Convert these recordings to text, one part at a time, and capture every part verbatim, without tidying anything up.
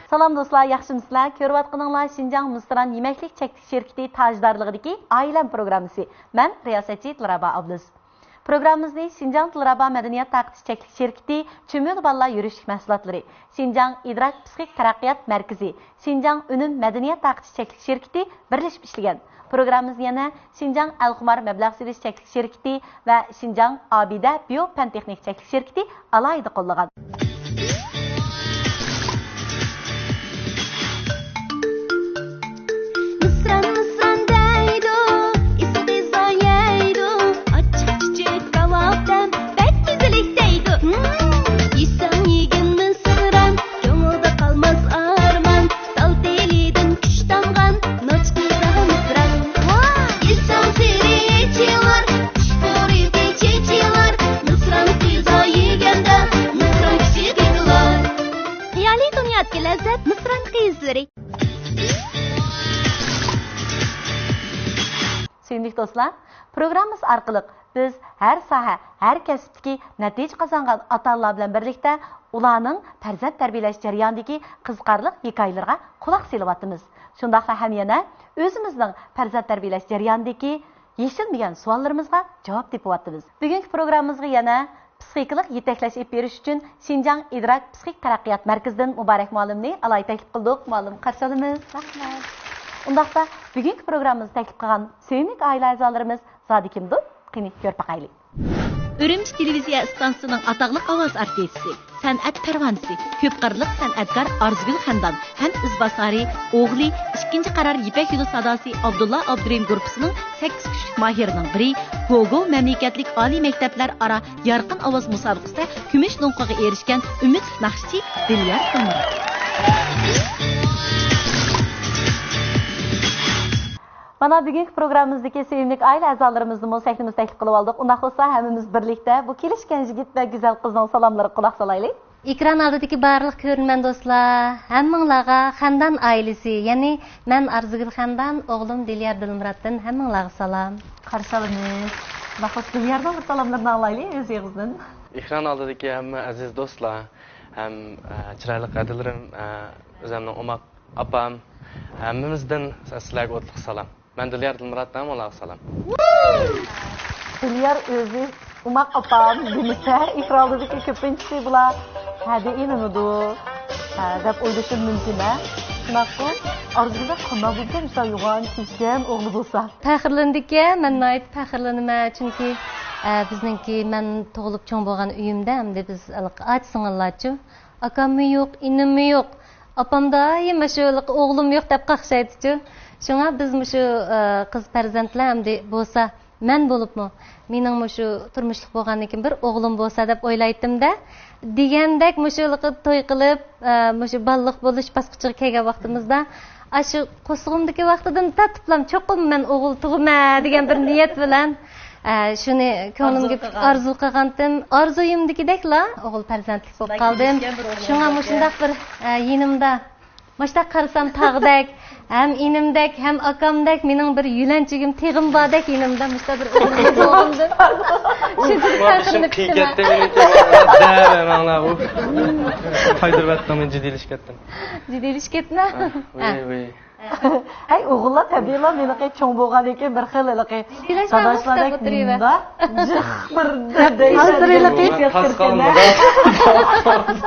سالام دوستلار، ياخشىمۇسىلەر؟ كۆرۈۋاتقىنىڭلار شىنجاڭ مىسران يېمەكلىك چەكلىك شىركىتى تاجدارلىقىدىكى ئائىلەم پروگراممىسى. مەن رىياسەتچى دىلرەبا ئابلىز. پروگراممىمىزنى شىنجاڭ دىلرەبا مەدەنىيەت تارقىتىش چەكلىك شىركىتى، چۈمۈلە بالىلار يۈرۈشلۈك مەھسۇلاتلىرى، شىنجاڭ ئىدراك پسىخىك تەرەققىيات مەركىزى، شىنجاڭ ئۈنۈم مەدەنىيەت تارقىتىش چەكلىك شىركىتى بىرلىشىپ ئىشلىگەن. پروگراممىمىزنى يەنە شىنجاڭ ئەلخۇمار مەبلەغ سېلىش چەكلىك شىركىتى ۋە شىنجاڭ ئابىدە بىيو پەن تېخنىك چەكلىك شىركىتى ئالاھىدە قوللىغان. مىسران، مىسران دەيدۇ، ئېسىل غىزا يەيدۇ، ئاچچىق چۈچۈك كاۋاپ دەم بەك مەززىلىك دەيدۇ. ھىم، يېسەڭ يېگىن مىسران، كۆڭۈلدە قالماس ئارمان، تال تېلىدىن كۈچ تامغان، نوچ قىزا مىسران. يېسەڭ تېرى ئېچىلار، چۈشكۈرۈپ چېچىلار، مىسران قىزا يېگەندە، مىسران كۈچى قېتىلار. خىيالىي دۇنيادىكى لەززەت مىسران قىزلىرى. سۆيۈملۈك دوستلار، پروگراممىمىز ئارقىلىق بىز ھەر ساھە، ھەر كەسىپتىكى نەتىجە قازانغان ئاتا-ئانىلار بىلەن بىرلىكتە ئۇلارنىڭ پەرزەنت تەربىيەلەش جەريانىدىكى قىزىقارلىق ھېكايىلىرىغا قۇلاق سېلىۋاتىمىز. شۇنداقلا ھەم يەنە ئۆزىمىزنىڭ پەرزەنت تەربىيەلەش جەريانىدىكى يېشىلمىگەن سوئاللىرىمىزغا جاۋاب تېپىۋاتىمىز. بۈگۈنكى پروگراممىمىزغا يەنە پسىخىكىلىق يېتەكلەش ئېلىپ بېرىش ئۈچۈن شىنجاڭ ئىدراك پسىخىك تەرەققىيات مەركىزىدىن مۇبارەك مۇئەللىمنى ئالاھىدە تەكلىپ قىلدۇق. مۇئەللىم، قارشى ئالىمىز. رەھمەت. ئۇنداقتا بۈگۈنكى پروگراممىمىزنى تەكلىپ قىلغان سۆيۈملۈك ئائىلە ئەزالىرىمىز زادى كىمدۇر؟ قېنى، كۆرۈپ باقايلى. ئۈرۈمچى تېلېۋىزىيە ئىستانسىسىنىڭ ئاتاقلىق ئاۋاز ئارتىسى، سەنئەت پەرۋانىسى، كۆپ قىرلىق سەنئەتكار ئارزۇگۈل خەندان ھەم ئىزباسارى، ئوغلى، ئىككىنچى قارار يىپەك يولى ساداسى ئابدۇللا ئابدۇرېھىم گۇرۇپپىسىنىڭ سەككىز كۈچلۈك ماھىرىنىڭ بىرى، گوگو مەملىكەتلىك ئالىي مەكتەپلەر ئارا يارقىن ئاۋاز مۇسابىقىسىدە كۈمۈش لوڭقىغا ئېرىشكەن ئۈمىدلىك ناخشىچى دىليار قۇمۇر. مانا، بۈگۈنكى پروگراممىمىزدىكى سۆيۈملۈك ئائىلە ئەزالىرىمىزنىمۇ سەھنىمىزگە تەكلىپ قىلىۋالدۇق. ئۇنداق بولسا، ھەممىمىز بىرلىكتە بۇ كېلىشكەن يىگىت ۋە گۈزەل قىزنىڭ سالاملىرىغا قۇلاق سالايلى. ئېكران ئالدىدىكى بارلىق كۆرۈرمەن دوستلار، ھەممىڭلارغا خەندان ئائىلىسى، يەنى مەن ئارزۇگۈل خەندان، ئوغلۇم دىليار دىلمۇراتتىن ھەممىڭلارغا سالام. قارشى ئالىمىز. ماقۇل، دىليارنىڭ بىر سالاملىرىنى ئاڭلايلى ئۆز ئېغىزىدىن. ئېكران ئالدىدىكى ھەممە ئەزىز دوستلار ھەم، ئە، چىرايلىق ھەدىلىرىم، ئە، ئۆزۈمنىڭ ئوماق ئاپام، ھەممىمىزدىن سىلەرگە ئوتلۇق سالام. مەن دىليار دىلمۇرات، ھەممىڭلارغا سالام. دىليار ئۆزى ئوماق ئاپام دېمىسە، ئېكران ئالدىدىكى كۆپىنچىسى بۇلار ھەدە ئىنىمىدۇ، ھە، دەپ ئويلىشىمۇ مۇمكىن، ھە؟ شۇنداققۇ؟ ئارزۇگۈلدەك قانداق بولىدىكەن، مۇشۇنداق يوغان، كېلىشكەن ئوغلى بولسا. پەخىرلىنىدىكەن، مەن ناھايىتى پەخىرلىنىمەن، چۈنكى، ئە، بىزنىڭكى، مەن تۇغۇلۇپ چوڭ بولغان ئۆيۈمدە ئەمدى بىز ھېلىقى ئاچا-سىڭىللارچۇ. ئاكاممۇ يوق، ئىنىممۇ يوق. ئاپام دائىم مۇشۇ ھېلىقى ئوغلۇم يوق دەپ قاقشايدىچۇ. شۇڭا بىز مۇشۇ، ئە، قىز پەرزەنتلەر ئەمدى بولسا، مەن بولۇپمۇ، مېنىڭ مۇشۇ تۇرمۇشلۇق بولغاندىن كېيىن بىر ئوغلۇم بولسا دەپ ئويلايتتىم-دە. دېگەندەك مۇشۇ ھېلىقى توي قىلىپ، ئە، مۇشۇ بالىلىق بولۇش باسقۇچىغا كەلگەن ۋاقتىمىزدا، ئاشۇ قورسىقىمدىكى ۋاقتىدىن تارتىپلام چوقۇم مەن ئوغۇل تۇغىمەن دېگەن بىر نىيەت بىلەن، ئە، شۇنى كۆڭلۈمگە ئارزۇ قىلغانتىم. ئارزۇيۇمدىكىدەكلا ئوغۇل پەرزەنتلىك بولۇپ قالدىم. شۇڭا مۇشۇنداق بىر، ئە، يېنىمدا، مۇشۇنداق قارىسام تاغدەك، ھەم ئىنىمدەك، ھەم ئاكامدەك، مېنىڭ بىر يۆلەنچۈگۈم تېغىم باردەك يېنىمدا مۇشۇنداق بىر ئوغلۇم بولغىنىمدىن شۇنچىلىك پەخىرلىنىپ كېتىمەن. دەۋەرمەڭلار، ئۇ. قايدۇرۇۋەتتىڭ، مەن جىددىيلىشىپ كەتتىم. جىددىيلىشىپ كەتتىڭ؟ ۋىي، ۋىي. ھەي، ئوغۇللار تەبىئىيلا مېنىڭكى چوڭ بولغاندىن كېيىن بىر خىل ھېلىقى داداشلاردەك مۇنداق جىق بىر دەيدۇ. ھازىر ھېلىقى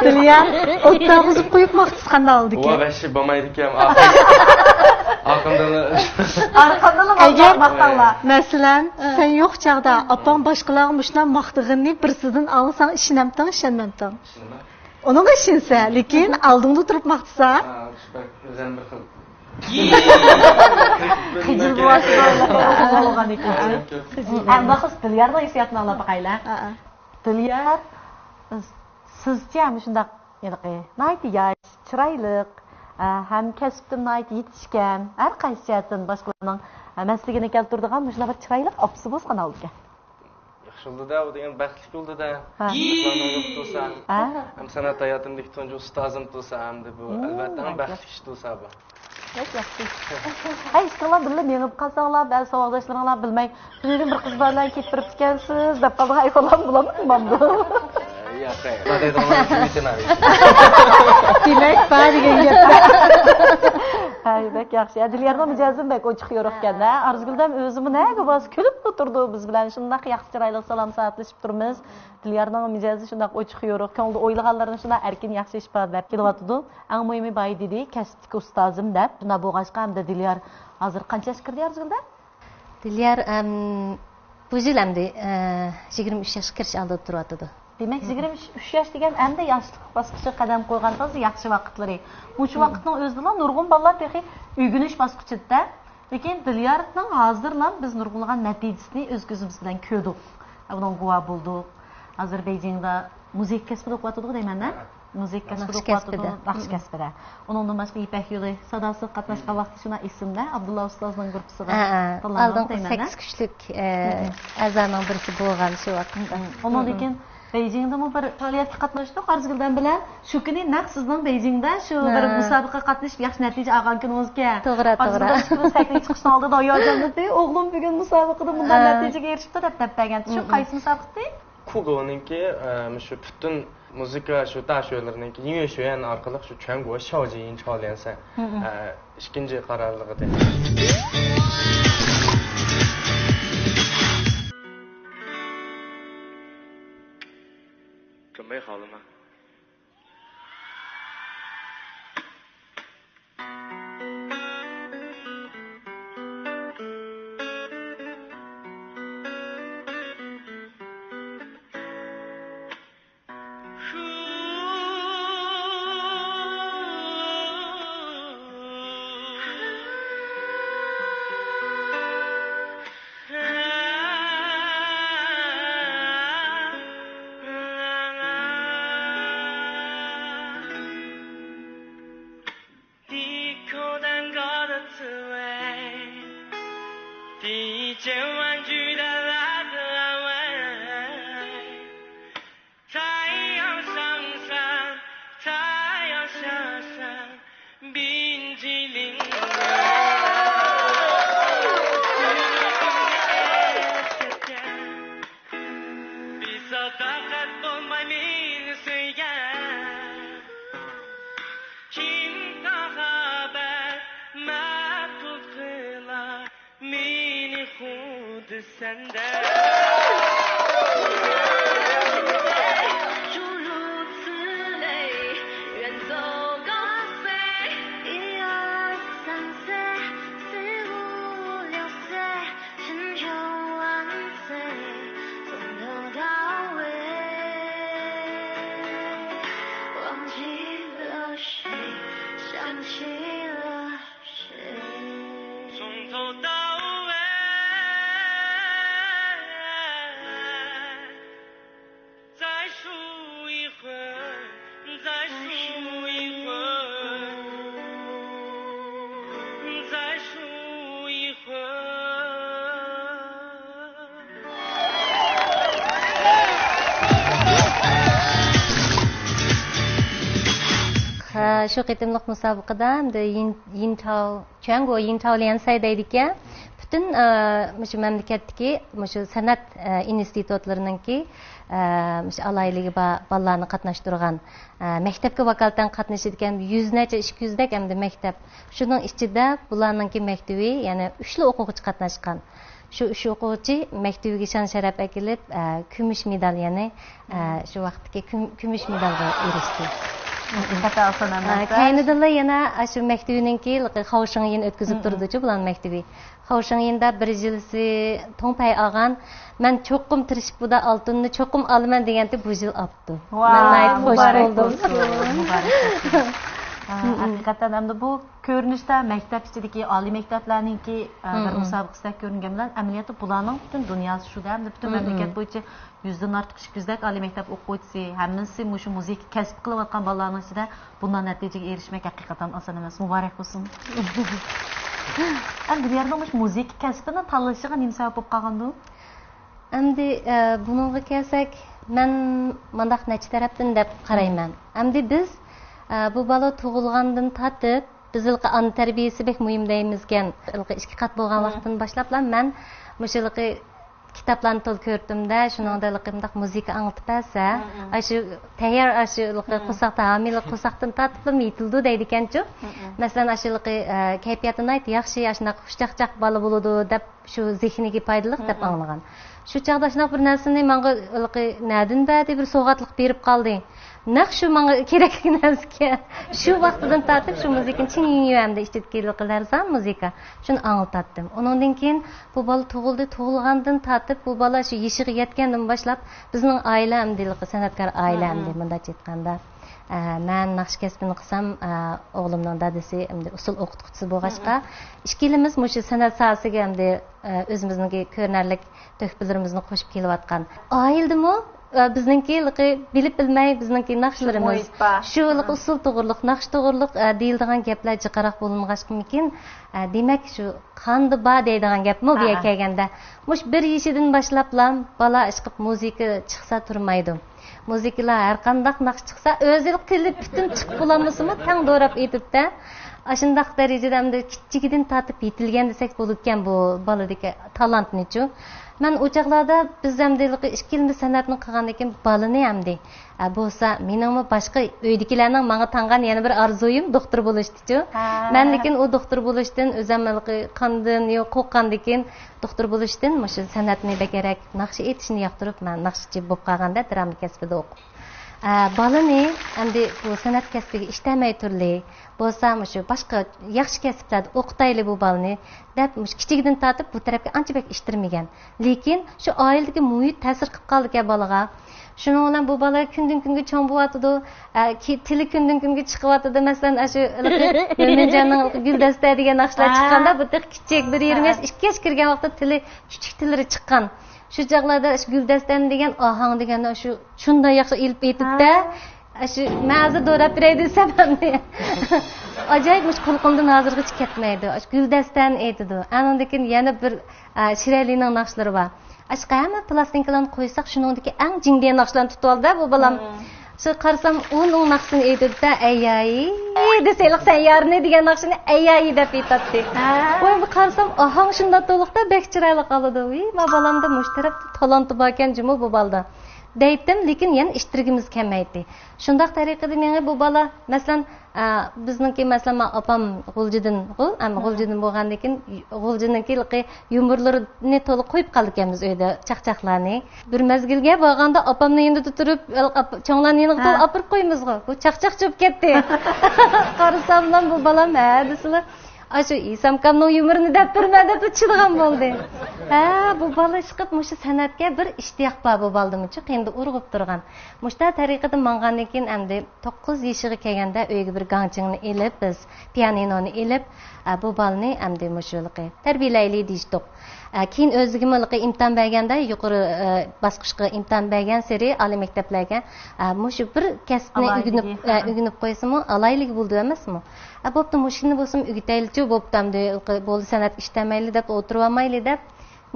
دىليار ئوت تارغۇزۇپ قويۇپ ماختىسى قانداق ئالدىكى؟ ۋە ۋەھشىي بولمايدىكەن. ئارقامدىن ئارقامدىنلا ئەگەر ماختاڭلار. مەسىلەن، سەن يوق چاغدا ئاپاڭ باشقىلارغا مۇشۇنداق ماختىغىنىنى بىرسىدىن ئاڭلىساڭ ئىشىنەمتىڭ، ئىشەنمەمتىڭ؟ ئىشىنىمەن. ئۇنىڭغا ئىشىنسە، لېكىن ئالدىڭدا تۇرۇپ ماختىسا. ھە، شۇ بەك ئۆزۈم بىر خىل. خىجىل بولۇۋاتىدۇ، بولغاندىن كېيىن. ھە، ئۇنداق قىلسا دىليارنىڭ ھېسسىياتىنى ئاڭلاپ باقايلى. ھە، ھە. دىليار، سىزچە مۇشۇنداق ھېلىقى ناھايىتى ياش، چىرايلىق، ھە، ھەم كەسىپتىن ناھايىتى يېتىشكەن، ھەر قايسى جەھەتتىن باشقىلارنىڭ، ھە، مەستلىكىنى كەلتۈرىدىغان مۇشۇنداق بىر چىرايلىق ئاپىسى بولسا قانداق بولىدىكەن؟ ياخشى بولدى-دە، ئۇ دېگەن بەختلىك بولدى-دە. ھە. باشقىلارنىڭ يوق تۇرسا، ھە. ھەم سەنئەت ھاياتىمدىكى تۇنجى ئۇستازىم تۇرسا، ئەمدى بۇ، مم، ئەلۋەتتە، ئەڭ بەختلىك ئىش تۇرسا بۇ. بەك ياخشى. ھەي، ئىككىڭلار بىللە مېڭىپ قالساڭلار، بەزى ساۋاقداشلىرىڭلار بىلمەي، «تۈنۈگۈن بىر قىز بار بىلەن كېتىپ بېرىپتىكەنسىز» دەپ قالىدىغان ئەھۋاللارمۇ بولامدۇ؟ ياق، ھەي. دېمەك، بار دېگەن گەپ. ھەي، بەك ياخشى. يا، دىليارنىڭ مىجەزىمۇ بەك ئوچۇق يورۇقكەن-دە. ئارزۇگۈلدەم ئۆزىمۇ نەگە بارسا كۈلۈپلا تۇرىدۇ بىز بىلەن. شۇنداق ياخشى چىرايلىق سالام سائەتلىشىپ تۇرىمىز. دىليارنىڭ مىجەزى شۇنداق ئوچۇق يورۇق، كۆڭلىدە ئويلىغانلىرىنى شۇنداق ئەركىن ياخشى ئىپادىلەپ كېلىۋاتىدۇ. ئەڭ مۇھىمى باي دېدى، كەسىپتىكى ئۇستازىم دەپ. شۇنداق بولغاچقا، ئەمدى دىليار ھازىر قانچە ياشقا كىردى، ئارزۇگۈلدە؟ دىليار، ئەم، بۇ يىل ئەمدى، ئە، يىگىرمە ئۈچ ياشقا كىرىش ئالدىدا تۇرۇۋاتىدۇ. دېمەك، يىگىرمە ئۈچ ياش دېگەن ئەمدى ياشلىق باسقۇچىغا قەدەم قويغان تازا ياخشى ۋاقىتلىرى. مۇشۇ ۋاقىتنىڭ ئۆزىدىلا نۇرغۇن بالىلار تېخى ئۆگىنىش باسقۇچىدا. لېكىن دىليارنىڭ ھازىرلا بىز نۇرغۇنلىغان نەتىجىسىنى ئۆز كۆزىمىز بىلەن كۆردۇق. بۇنىڭغا گۇۋاھ بولدۇق. ھازىر بېيجىڭدا مۇزىكا كەسپىدە ئوقۇۋاتىدۇ دەيمەن-دە. مۇزىكا كەسپىدە ناخشا ئوقۇۋاتىدۇ، كەسپىدە. ناخشا كەسپىدە. ئۇنىڭدىن باشقا يىپەك يولى ساداسىغا قاتناشقان ۋاقتى شۇنداق ئېسىمدە، ئابدۇللا ئۇستازنىڭ گۇرۇپپىسىغا ھە، ھە. تاللاندىڭىز ئالدىنقى دەيمەن-دە. سەككىز كۈچلۈك، ئە، ئەزانىڭ بىرسى بولغان شۇ ۋاقىتتا. ئۇنىڭدىن كېيىن بېيجىڭدىمۇ بىر پائالىيەتكە قاتناشتۇق ئارزۇگۈلدەم بىلەن. شۇ كۈنى نەق سىزنىڭ بېيجىڭدا شۇ بىر ھە. مۇسابىقىگە قاتنىشىپ ياخشى نەتىجە ئالغان كۈنىڭىزكەن. توغرا، توغرا. ئارزۇگۈلدەم ئىككىمىز سەھنىگە چىقىشنىڭ ئالدىدا ھاياجاندا، ئوغلۇم بۈگۈن مۇسابىقىدە مۇنداق ھە. نەتىجىگە ئېرىشىپتۇ دەپ دەپ بەرگەن. شۇ ھە. قايسى مۇسابىقىدى؟ كۇگونىڭكى، ئە، مۇشۇ پۈتۈن مۇزىكا شۇ داشۆلىرىنىڭكى يىڭيۆشۆيەن ئارقىلىق شۇ چۈەنگو شاۋجى يىنچاۋليەنسەن، ھە، ئىككىنچى قارارلىقىدى. كۈنبەي خاۋلىما. 第一口蛋糕的滋味，第一件玩具带来的安慰。太阳上山，太阳下山，冰激凌的味道。Biza taqat bolmay meni suygan. Kim tahabat ma'qul qilar meni xuddi sendek. 诸如此类，远走高飞。一二三四，四五六岁，成就万岁，从头到尾，忘记了谁，想起了谁。从头到尾，再输一回。 再输一回，再输一回。 ھە، شۇ قېتىملىق مۇسابىقىدە ئەمدى يىن-، يىنتاۋ، چۈەنگو يىنتاۋ ليەنسەي دەيدىكەن. پۈتۈن، ئە، مۇشۇ مەملىكەتتىكى مۇشۇ سەنئەت، ئە، ئىنستىتۇتلىرىنىڭكى، ئە، مۇشۇ ئالاھىدىلىكى بار بالىلارنى قاتناشتۇرغان، ئە، مەكتەپكە ۋاكالىتەن قاتنىشىدىكەن يۈز نەچچە، ئىككى يۈزدەك ئەمدى مەكتەپ. شۇنىڭ ئىچىدە بۇلارنىڭكى مەكتىۋى، يەنى ئۈچلا ئوقۇغۇچى قاتناشقان. شۇ ئۈچ ئوقۇغۇچى مەكتىۋىگە شان-شەرەپ ئەكېلىپ، ئە، كۈمۈش مېدال، يەنى، ئە، شۇ ۋاقىتتىكى كۈم-، كۈمۈش مېدالغا ئېرىشتى. ئە، كەينىدىنلا يەنە، ئە، شۇ مەكتىۋىنىڭكى خاۋشىڭيىن ئۆتكۈزۈپ تۇرىدۇچۇ بۇلارنىڭ مەكتىۋى. خاۋشىڭيىندا بىر يىلسى توڭپەي ئالغان، مەن چوقۇم تىرىشىپ بۇدا ئالتۇننى چوقۇم ئالىمەن دېگەنتى، بۇ يىل ئاپتۇ. ۋاي، مەن ناھايىتى خۇش مۇبارەك بولدۇم. بولسۇن، مۇبارەك بولسۇن. ھە، ھەقىقەتەن ئەمدى بۇ كۆرۈنۈشتە مەكتەپ ئىچىدىكى، ئالىي مەكتەپلەرنىڭكى، ئە، بىر مۇسابىقىسىدەك كۆرۈنگەن بىلەن، ئەمەلىيەتتە بۇلارنىڭ پۈتۈن دۇنياسى شۇ-دە، ئەمدى پۈتۈن مەملىكەت بويىچە يۈزدىن ئارتۇق ئىككى يۈزدەك ئالىي مەكتەپ ئوقۇغۇچىسى، ھەممىسى مۇشۇ مۇزىكا كەسپى قىلىۋاتقان بالىلارنىڭ ئىچىدە بۇنداق نەتىجىگە ئېرىشمەك ھەقىقەتەن ئاسان ئەمەس. مۇبارەك بولسۇن. ئەمدى دىليارنىڭ مۇشۇ مۇزىكا كەسپىنى تاللىشىغا نېمە سەۋەب بولۇپ قالغاندۇ؟ ئەمدى، ئە، بۇنىڭغا كەلسەك، مەن مانداق نەچچە تەرەپتىن دەپ قارايمەن. ئەمدى بىز، ئە، بۇ بالا تۇغۇلغاندىن تارتىپ، بىز ھېلىقى ئانا تەربىيىسى بەك مۇھىم دەيمىزكەن. ھېلىقى ئىككى قات بولغان ۋاقىتتىن باشلاپلا مەن مۇشۇ ھېلىقى كىتابلارنى تولا كۆرۈتتۈمدە، شۇنىڭدا ھېلىقى مۇنداق مۇزىكا ئاڭلىتىپ بەرسە، ئاشۇ تەييار، ئاشۇ ھېلىقى قورساقتا ھامىيلىق، قورساقتىن تارتىپلا يېتىلىدۇ دەيدىكەنچۇ. مەسىلەن، ئاشۇ ھېلىقى، ئە، كەيپىياتى ناھايىتى ياخشى، ئاشۇنداق خۇشچاقچاق بالا بولىدۇ دەپ، شۇ زېھنىگە پايدىلىق دەپ ئاڭلىغان. شۇ چاغدا ئاشۇنداق بىر نەرسىنى ماڭا ھېلىقى نەدىن بەردى، بىر سوۋغاتلىق بېرىپ قالدى. نەق شۇ ماڭا كېرەكلىك نەرسىكەن. شۇ ۋاقتىدىن تارتىپ شۇ مۇزىكىنى چىڭ يېڭىۋەمدى، ئىچىدىكى ھېلىقى لەرزان مۇزىكا. شۇنى ئاڭلىتاتتىم. ئۇنىڭدىن كېيىن بۇ بالا تۇغۇلدى، تۇغۇلغاندىن تارتىپ بۇ بالا شۇ يېشىغا يەتكەندىن باشلاپ بىزنىڭ ئائىلە ئەمدى ھېلىقى سەنئەتكار ئائىلە ئەمدى مۇنداق ئېيتقاندا. ئە، مەن ناخشا كەسپىنى قىلسام، ئە، ئوغلۇمنىڭ دادىسى ئەمدى ئۇسسۇل ئوقۇتقۇچىسى بولغاچقا، ئىككىلىمىز مۇشۇ سەنئەت ساھەسىگە ئەمدى، ئە، ئۆزىمىزنىڭكى كۆرۈنەرلىك تۆھپىلىرىمىزنى قوشۇپ كېلىۋاتقان. ئائىلىدىمۇ، ئە، بىزنىڭكى ھېلىقى بىلىپ بىلمەي بىزنىڭكى ناخشىلىرىمىز، شۇ ھېلىقى ئۇسسۇل توغرۇلۇق، ناخشا توغرۇلۇق، ئە، دېيىلىدىغان گەپلەر جىقراق بولۇنغاچقىمىكىن، ئە، دېمەك، شۇ قاندا بار دەيدىغان گەپمۇ بۇ يەرگە كەلگەندە. مۇشۇ بىر يېشىدىن باشلاپلا بالا ئىشقىپ مۇزىكا چىقسا تۇرمايدۇ. مۇزىكىلار ھەر قانداق ناخشا چىقسا، ئۆزى تىلى پۈتۈن چىقىپ بولالمىسىمۇ، تەڭ دوراپ ئېيتىدۇ-دە. ئاشۇنداق دەرىجىدە ئەمدى كىچىكىدىن تارتىپ يېتىلگەن دېسەك بولىدىكەن بۇ بالىدىكى تالانتنىچۇ. مەن ئۇ چاغلاردا بىز ئەمدى ھېلىقى ئىككىلىمىز سەنئەتنى قىلغاندىن كېيىن بالىنى ئەمدى، ئە، بولسا مېنىڭمۇ باشقا ئۆيدىكىلەرنىڭ ماڭا تاڭغان يەنە بىر ئارزۇيۇم دوختۇر بولۇشتىچۇ. مەن لېكىن ئۇ دوختۇر بولۇشتىن ئۆزۈم ھېلىقى قاندىن يو-، قورققاندىكىن دوختۇر بولۇشتىن مۇشۇ سەنئەتنى بەكرەك، ناخشا ئېيتىشنى ياقتۇرۇپ، مەن ناخشىچى بولۇپ قالغاندا دىراما كەسپىدە ئوقۇپ. ئە، بالىنى ئەمدى بۇ سەنئەت كەسپىگە ئىشتەمەي تۇرلى، بولسا مۇشۇ باشقا ياخشى كەسىپلەردە ئوقۇتايلى بۇ بالىنى، دەپ مۇشۇ كىچىكىدىن تارتىپ بۇ تەرەپكە ئانچە بەك ئىتتىرمىگەن. لېكىن شۇ ئائىلىدىكى مۇھىت تەسىر قىلىپ قالدىكەن بالىغا. شۇنىڭ بىلەن بۇ بالا كۈندىن كۈنگە چوڭ بولۇۋاتىدۇ. ئە، كى-، تىلى كۈندىن كۈنگە چىقىۋاتىدۇ. مەسىلەن، ئاشۇ ھېلىقى مۆمىنجاننىڭ گۈلدەستە دېگەن ناخشىلار چىققاندا، بۇ تېخى كىچىك، بىر يېرىم ياش، ئىككى ياشقا كىرگەن ۋاقىتتا تىلى، چۈچۈك تىللىرى چىققان. شۇ چاغلاردا شۇ گۈلدەستەن دېگەن ئاھاڭ دېگەننى شۇ شۇنداق ياخشى ئېلىپ ئېيتىپتە. شۇ مەن ھازىر دوراپ بېرەي دېسەم ئەمدى. ئاجايىپ، مۇشۇ قۇلىقىمدىن ھازىرغىچە كەتمەيدۇ. شۇ گۈلدەستەن ئېيتىدۇ. ئانىڭدىن كېيىن يەنە بىر، ئە، شىرەلىنىڭ ناخشىلىرى بار. ئاشۇ ھەممە پىلاستىنكىلارنى قويساق، شۇنىڭدىكى ئەڭ جىڭ دېگەن ناخشىلارنى تۇتۇۋالدى بۇ بالام. شۇ قارىسام، ئۇنىڭ ناخشىسىنى ئېيتىدۇ-دە، ئەيياي دېسە، ھېلىقى سەييارىنى دېگەن ناخشىنى ئەيياي دەپ ئېيتاتتى. ۋاي، بۇ قارىسام، ئاھاڭ شۇنداق تولۇقتا بەك چىرايلىق قالىدۇ. ۋىي، ما بالامدا مۇشۇ تەرەپتە تالانتى باركەن جۇمۇ بۇ بالدا. دەيتتىم، لېكىن يەنە ئىتتىرگۈمىز كەلمەيتتى. شۇنداق تەرىقىدە مېڭى بۇ بالا، مەسىلەن، ئە، بىزنىڭكى، مەسىلەن، ما ئاپام غۇلجىدىنغۇ، ئەمما غۇلجىدىن بولغاندىن كېيىن، غۇلجىنىڭكى ھېلىقى يۇمۇرلىرىنى تولا قويۇپ قالىدىكەنمىز ئۆيدە، چاقچاقلارنى. بىر مەزگىلگە بارغاندا ئاپامنىڭ يېنىدا تۇرۇپ، ئاپ-، چوڭلارنىڭ يېنىغا تولا ئاپىرىپ قويىمىزغۇ. بۇ چاقچاق چۆپ كەتتى. قارىساملا بۇ بالام، ھە، دېسىلا، ئاشۇ ئىسامكامنىڭ يۇمۇرىنى دەپ تۇرىمەن دەپلا چىدىغان بولدى. ھە، بۇ بالا ئىشقىپ مۇشۇ سەنئەتكە بىر ئىشتىياق بار بۇ بالىدىمۇچۇ، قېنىدا ئۇرغۇپ تۇرغان. مۇشۇنداق تەرىقىدە ماڭغاندىن كېيىن ئەمدى توققۇز يېشىغا كەلگەندە ئۆيگە بىر گاڭچىڭنى ئېلىپ، بىز پىيانىنونى ئېلىپ، ئە، بۇ بالىنى ئەمدى مۇشۇ ھېلىقى تەربىيەلەيلى دېيىشتۇق. ئە، كېيىن ئۆزىگىمۇ ھېلىقى ئىمتىھان بەرگەندە، يۇقىرى، ئە، باسقۇچقا ئىمتىھان بەرگەنسېرى، ئالىي مەكتەپلەرگە، ئە، مۇشۇ بىر كەسىپنى ئۆگىنىپ، ئە، ئۆگىنىپ قويسىمۇ، ئالايلىگە بولىدۇ ئەمەسمۇ؟ ئە، بوپتۇ، مۇشۇنى بولسىمۇ ئۆگىتەيلىچۇ، بوپتۇ، ئەمدى بولدى، سەنئەتكە ئىشتەمەيلى دەپ ئولتۇرۇۋالمايلى دەپ،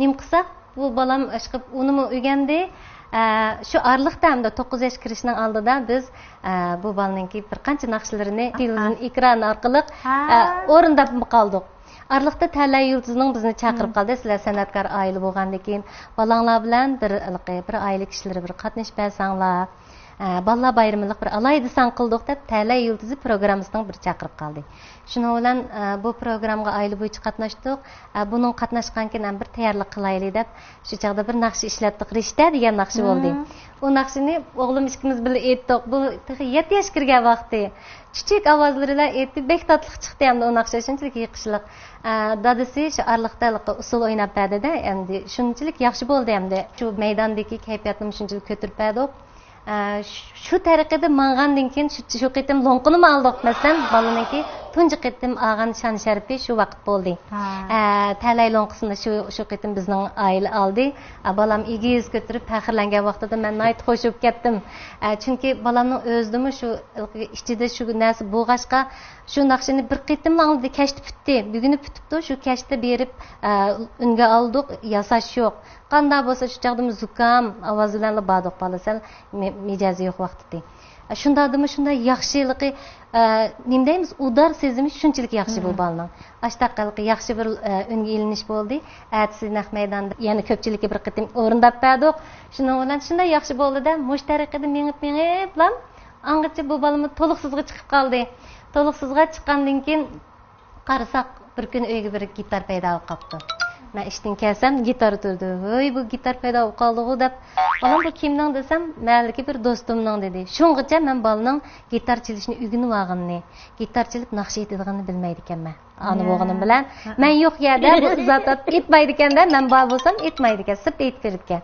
نېمە قىلساق، بۇ بالام ئىشقىپ ئۇنىمۇ ئۆگەندى. ئە، شۇ ئارىلىقتا ھەمدە توققۇز ياشقا كىرىشنىڭ ئالدىدا بىز، ئە، بۇ بالىنىڭكى بىر قانچە ناخشىلىرىنى تېلېۋىزىيە ئېكرانى ئارقىلىق، ئە، ئورۇنداپمۇ قالدۇق. ئارىلىقتا تەلەي يۇلتۇزنىڭ بىزنى چاقىرىپ قالدى، سىلەر سەنئەتكار ئائىلە بولغاندىن كېيىن، بالاڭلار بىلەن بىر، بىر ئائىلە كىشىلىرى بىر قاتنىشىپ بەرسەڭلار، ئە، بالىلار بايرىمىلىق بىر ئالاھىدە سان قىلدۇق دەپ، تەلەي يۇلتۇزى پروگراممىسىنىڭ بىر چاقىرىپ قالدى. شۇنىڭ بىلەن، ئە، بۇ پروگراممىغا ئائىلە بويىچە قاتناشتۇق. ئە، بۇنىڭغا قاتناشقان كېيىن ھەم بىر تەييارلىق قىلايلى دەپ، شۇ چاغدا بىر ناخشا ئىشلەتتۇق. رىشتە دېگەن ناخشا بولدى. ئۇ ناخشىنى ئوغلۇم ئىككىمىز بىللە ئېيتتۇق. بۇ تېخى يەتتە ياشقا كىرگەن ۋاقتى. چۈچۈك ئاۋازلىرى بىلەن ئېيتتى. بەك تاتلىق چىقتى ھەمدە ئۇ ناخشا شۇنچىلىك يېقىشلىق. ئە، دادىسى شۇ ئارىلىقتا ھېلىقى ئۇسسۇل ئويناپ بەردى-دە، ئەمدى شۇنچىلىك ياخشى بولدى ئەمدى. شۇ مەيداندىكى كەيپىياتنىمۇ شۇنچىلىك كۆتۈرۈپ بەردۇق. ئە، شۇ تەرىقىدە ماڭغاندىن كېيىن شۇ، شۇ قېتىم لوڭقىنىمۇ ئالدۇق. مەسىلەن، بالىنىڭكى تۇنجى قېتىم ئالغان شان-شەرىپى شۇ ۋاقىت بولدى. ئە، تەلەي لوڭقىسىنى شۇ، شۇ قېتىم بىزنىڭ ئائىلە ئالدى. ئە، بالام ئېگىز كۆتۈرۈپ پەخىرلەنگەن ۋاقتىدا مەن ناھايىتى خوش بولۇپ كەتتىم. ئە، چۈنكى بالامنىڭ ئۆزىدىمۇ شۇ ئىچىدە شۇ نەرسە بولغاچقا، شۇ ناخشىنى بىر قېتىملا ئاڭلىدى، كەچتە پۈتتى. بۈگۈنى پۈتۈپتۇ، شۇ كەچتە بېرىپ، ئە، ئۈنگە ئالدۇق، ياساش يوق. قانداق بولسا شۇ چاغدىمۇ زۇكام ئاۋازى بىلەنلا باردۇق بالا، سەل مى-، مىجەزى يوق ۋاقتىدى. شۇنداقتىمۇ شۇنداق ياخشىلىقى، ئە، نېمە دەيمىز، ئۇدار سېزىمى شۇنچىلىك ياخشى بۇ بالىنىڭ. ئاشتاق ھېلىقى ياخشى بىر، ئە، ئۈنگە ئېلىنىش بولدى. ئەتىسى نەق مەيداندا يەنە كۆپچىلىككە بىر قېتىم ئورۇنداپ بەردۇق. شۇنىڭ بىلەن شۇنداق ياخشى بولدى-دە، مۇشۇ تەرىقىدە مېڭىپ مېڭىپلا ئاڭغىچە بۇ بالىمۇ تولۇقسىزغا چىقىپ قالدى. تولۇقسىزغا چىققاندىن كېيىن قارىساق، بىر كۈنى ئۆيگە بىر گىتار پەيدا بولۇپ قاپتۇ. مەن ئىشتىن كەلسەم، گىتار تۇرىدۇ. «ھۆي، بۇ گىتار پەيدا بولۇپ قالدىغۇ» دەپ، «بالام، بۇ كىمنىڭ؟» دېسەم، «مەھەللىدىكى بىر دوستۇمنىڭ» دېدى. شۇڭغىچە مەن بالىنىڭ گىتار چېلىشنى ئۆگىنىۋالغىنىنى، گىتار چېلىپ ناخشا ئېيتىدىغىنىنى بىلمەيدىكەنمەن. ئانا بولغىنىم بىلەن مەن يوق يەردە بۇ ئىزاھات ئېيتمايدىكەن-دە، مەن بار بولسام ئېيتمايدىكەن، سىرت ئېيتىپ بېرىدىكەن.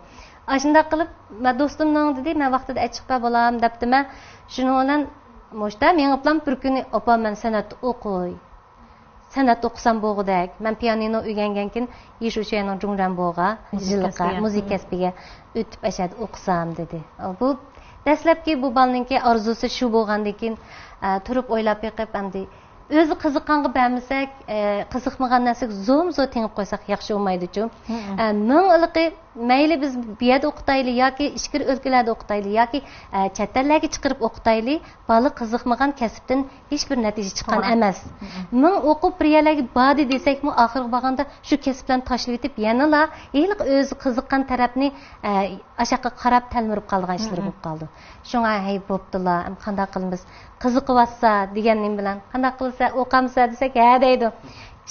ئاشۇنداق قىلىپ، مەن دوستۇمنىڭ دېدى، مەن ۋاقتىدا ئەچىققا بولام دەپتىمەن. شۇنىڭ بىلەن مۇشتا مېڭىپلام بىر كۈنى، «ئاپا، مەن سەنئەتتە ئوقۇي. سەنئەت ئوقۇسام بولغۇدەك. مەن پىيانىنو ئۆگەنگەنكىن، يىشۇشيەنىڭ جۇڭرەنبوغا، مۇزىكا يىللىققا كەسپىگە. مۇزىكا كەسپىگە ئۆتۈپ ئەشەدە ئوقۇسام» دېدى. بۇ دەسلەپكى بۇ بالىنىڭكى ئارزۇسى شۇ بولغاندىن كېيىن، ئە، تۇرۇپ ئويلاپ بېقىپ، ئەمدى ئۆزى قىزىققانغا بەرمىسەك، ئە، قىزىقمىغان نەرسىگە زوم زور تېڭىپ قويساق ياخشى بولمايدۇچۇ. ئە، مىڭ ئىلقى مەيلى بىز بۇ يەردە ئوقۇتايلى ياكى ئىچكىرى ئۆلكىلەردە ئوقۇتايلى ياكى، ئە، چەت ئەللەرگە چىقىرىپ ئوقۇتايلى، بالا قىزىقمىغان كەسىپتىن ھېچبىر نەتىجە چىققان ئەمەس. مىڭ ئوقۇپ بىر يەرلەرگە باردى دېسەكمۇ، ئاخىرىغا بارغاندا شۇ كەسىپلەرنى تاشلىۋېتىپ، يەنىلا ھېلىقى ئۆزى قىزىققان تەرەپنى، ئە، ئاشاققا قاراپ تەلمۈرۈپ قالىدىغان ئىشلىرى بولۇپ قالىدۇ. شۇڭا، «ھەي، بوپتۇلا، ئەمدى قانداق قىلىمىز؟ قىزىقىۋاتسا» دېگەن نېمە بىلەن، «قانداق قىلىسە، ئوقامسە؟» دېسەك، «ھە» دەيدۇ.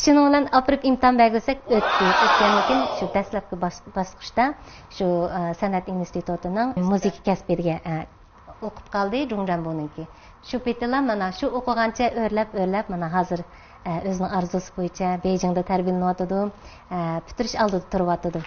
شۇنىڭ بىلەن ئاپىرىپ ئىمتىھان بەرگۈزسەك، ئۆتتى. ئۆتكەندىن كېيىن شۇ دەسلەپكى باس-، باسقۇچتا شۇ، ئە، سەنئەت ئىنستىتۇتىنىڭ مۇزىكا كەسپىگە، ئە، ئوقۇپ قالدى، جۇڭرەنبونىڭكى. شۇ پېتىلا مانا شۇ ئوقۇغانچە ئۆرلەپ، ئۆرلەپ، مانا ھازىر، ئە، ئۆزىنىڭ ئارزۇسى بويىچە بېيجىڭدا تەربىيەلىنىۋاتىدۇ، ئە، پۈتتۈرۈش ئالدىدا تۇرۇۋاتىدۇ.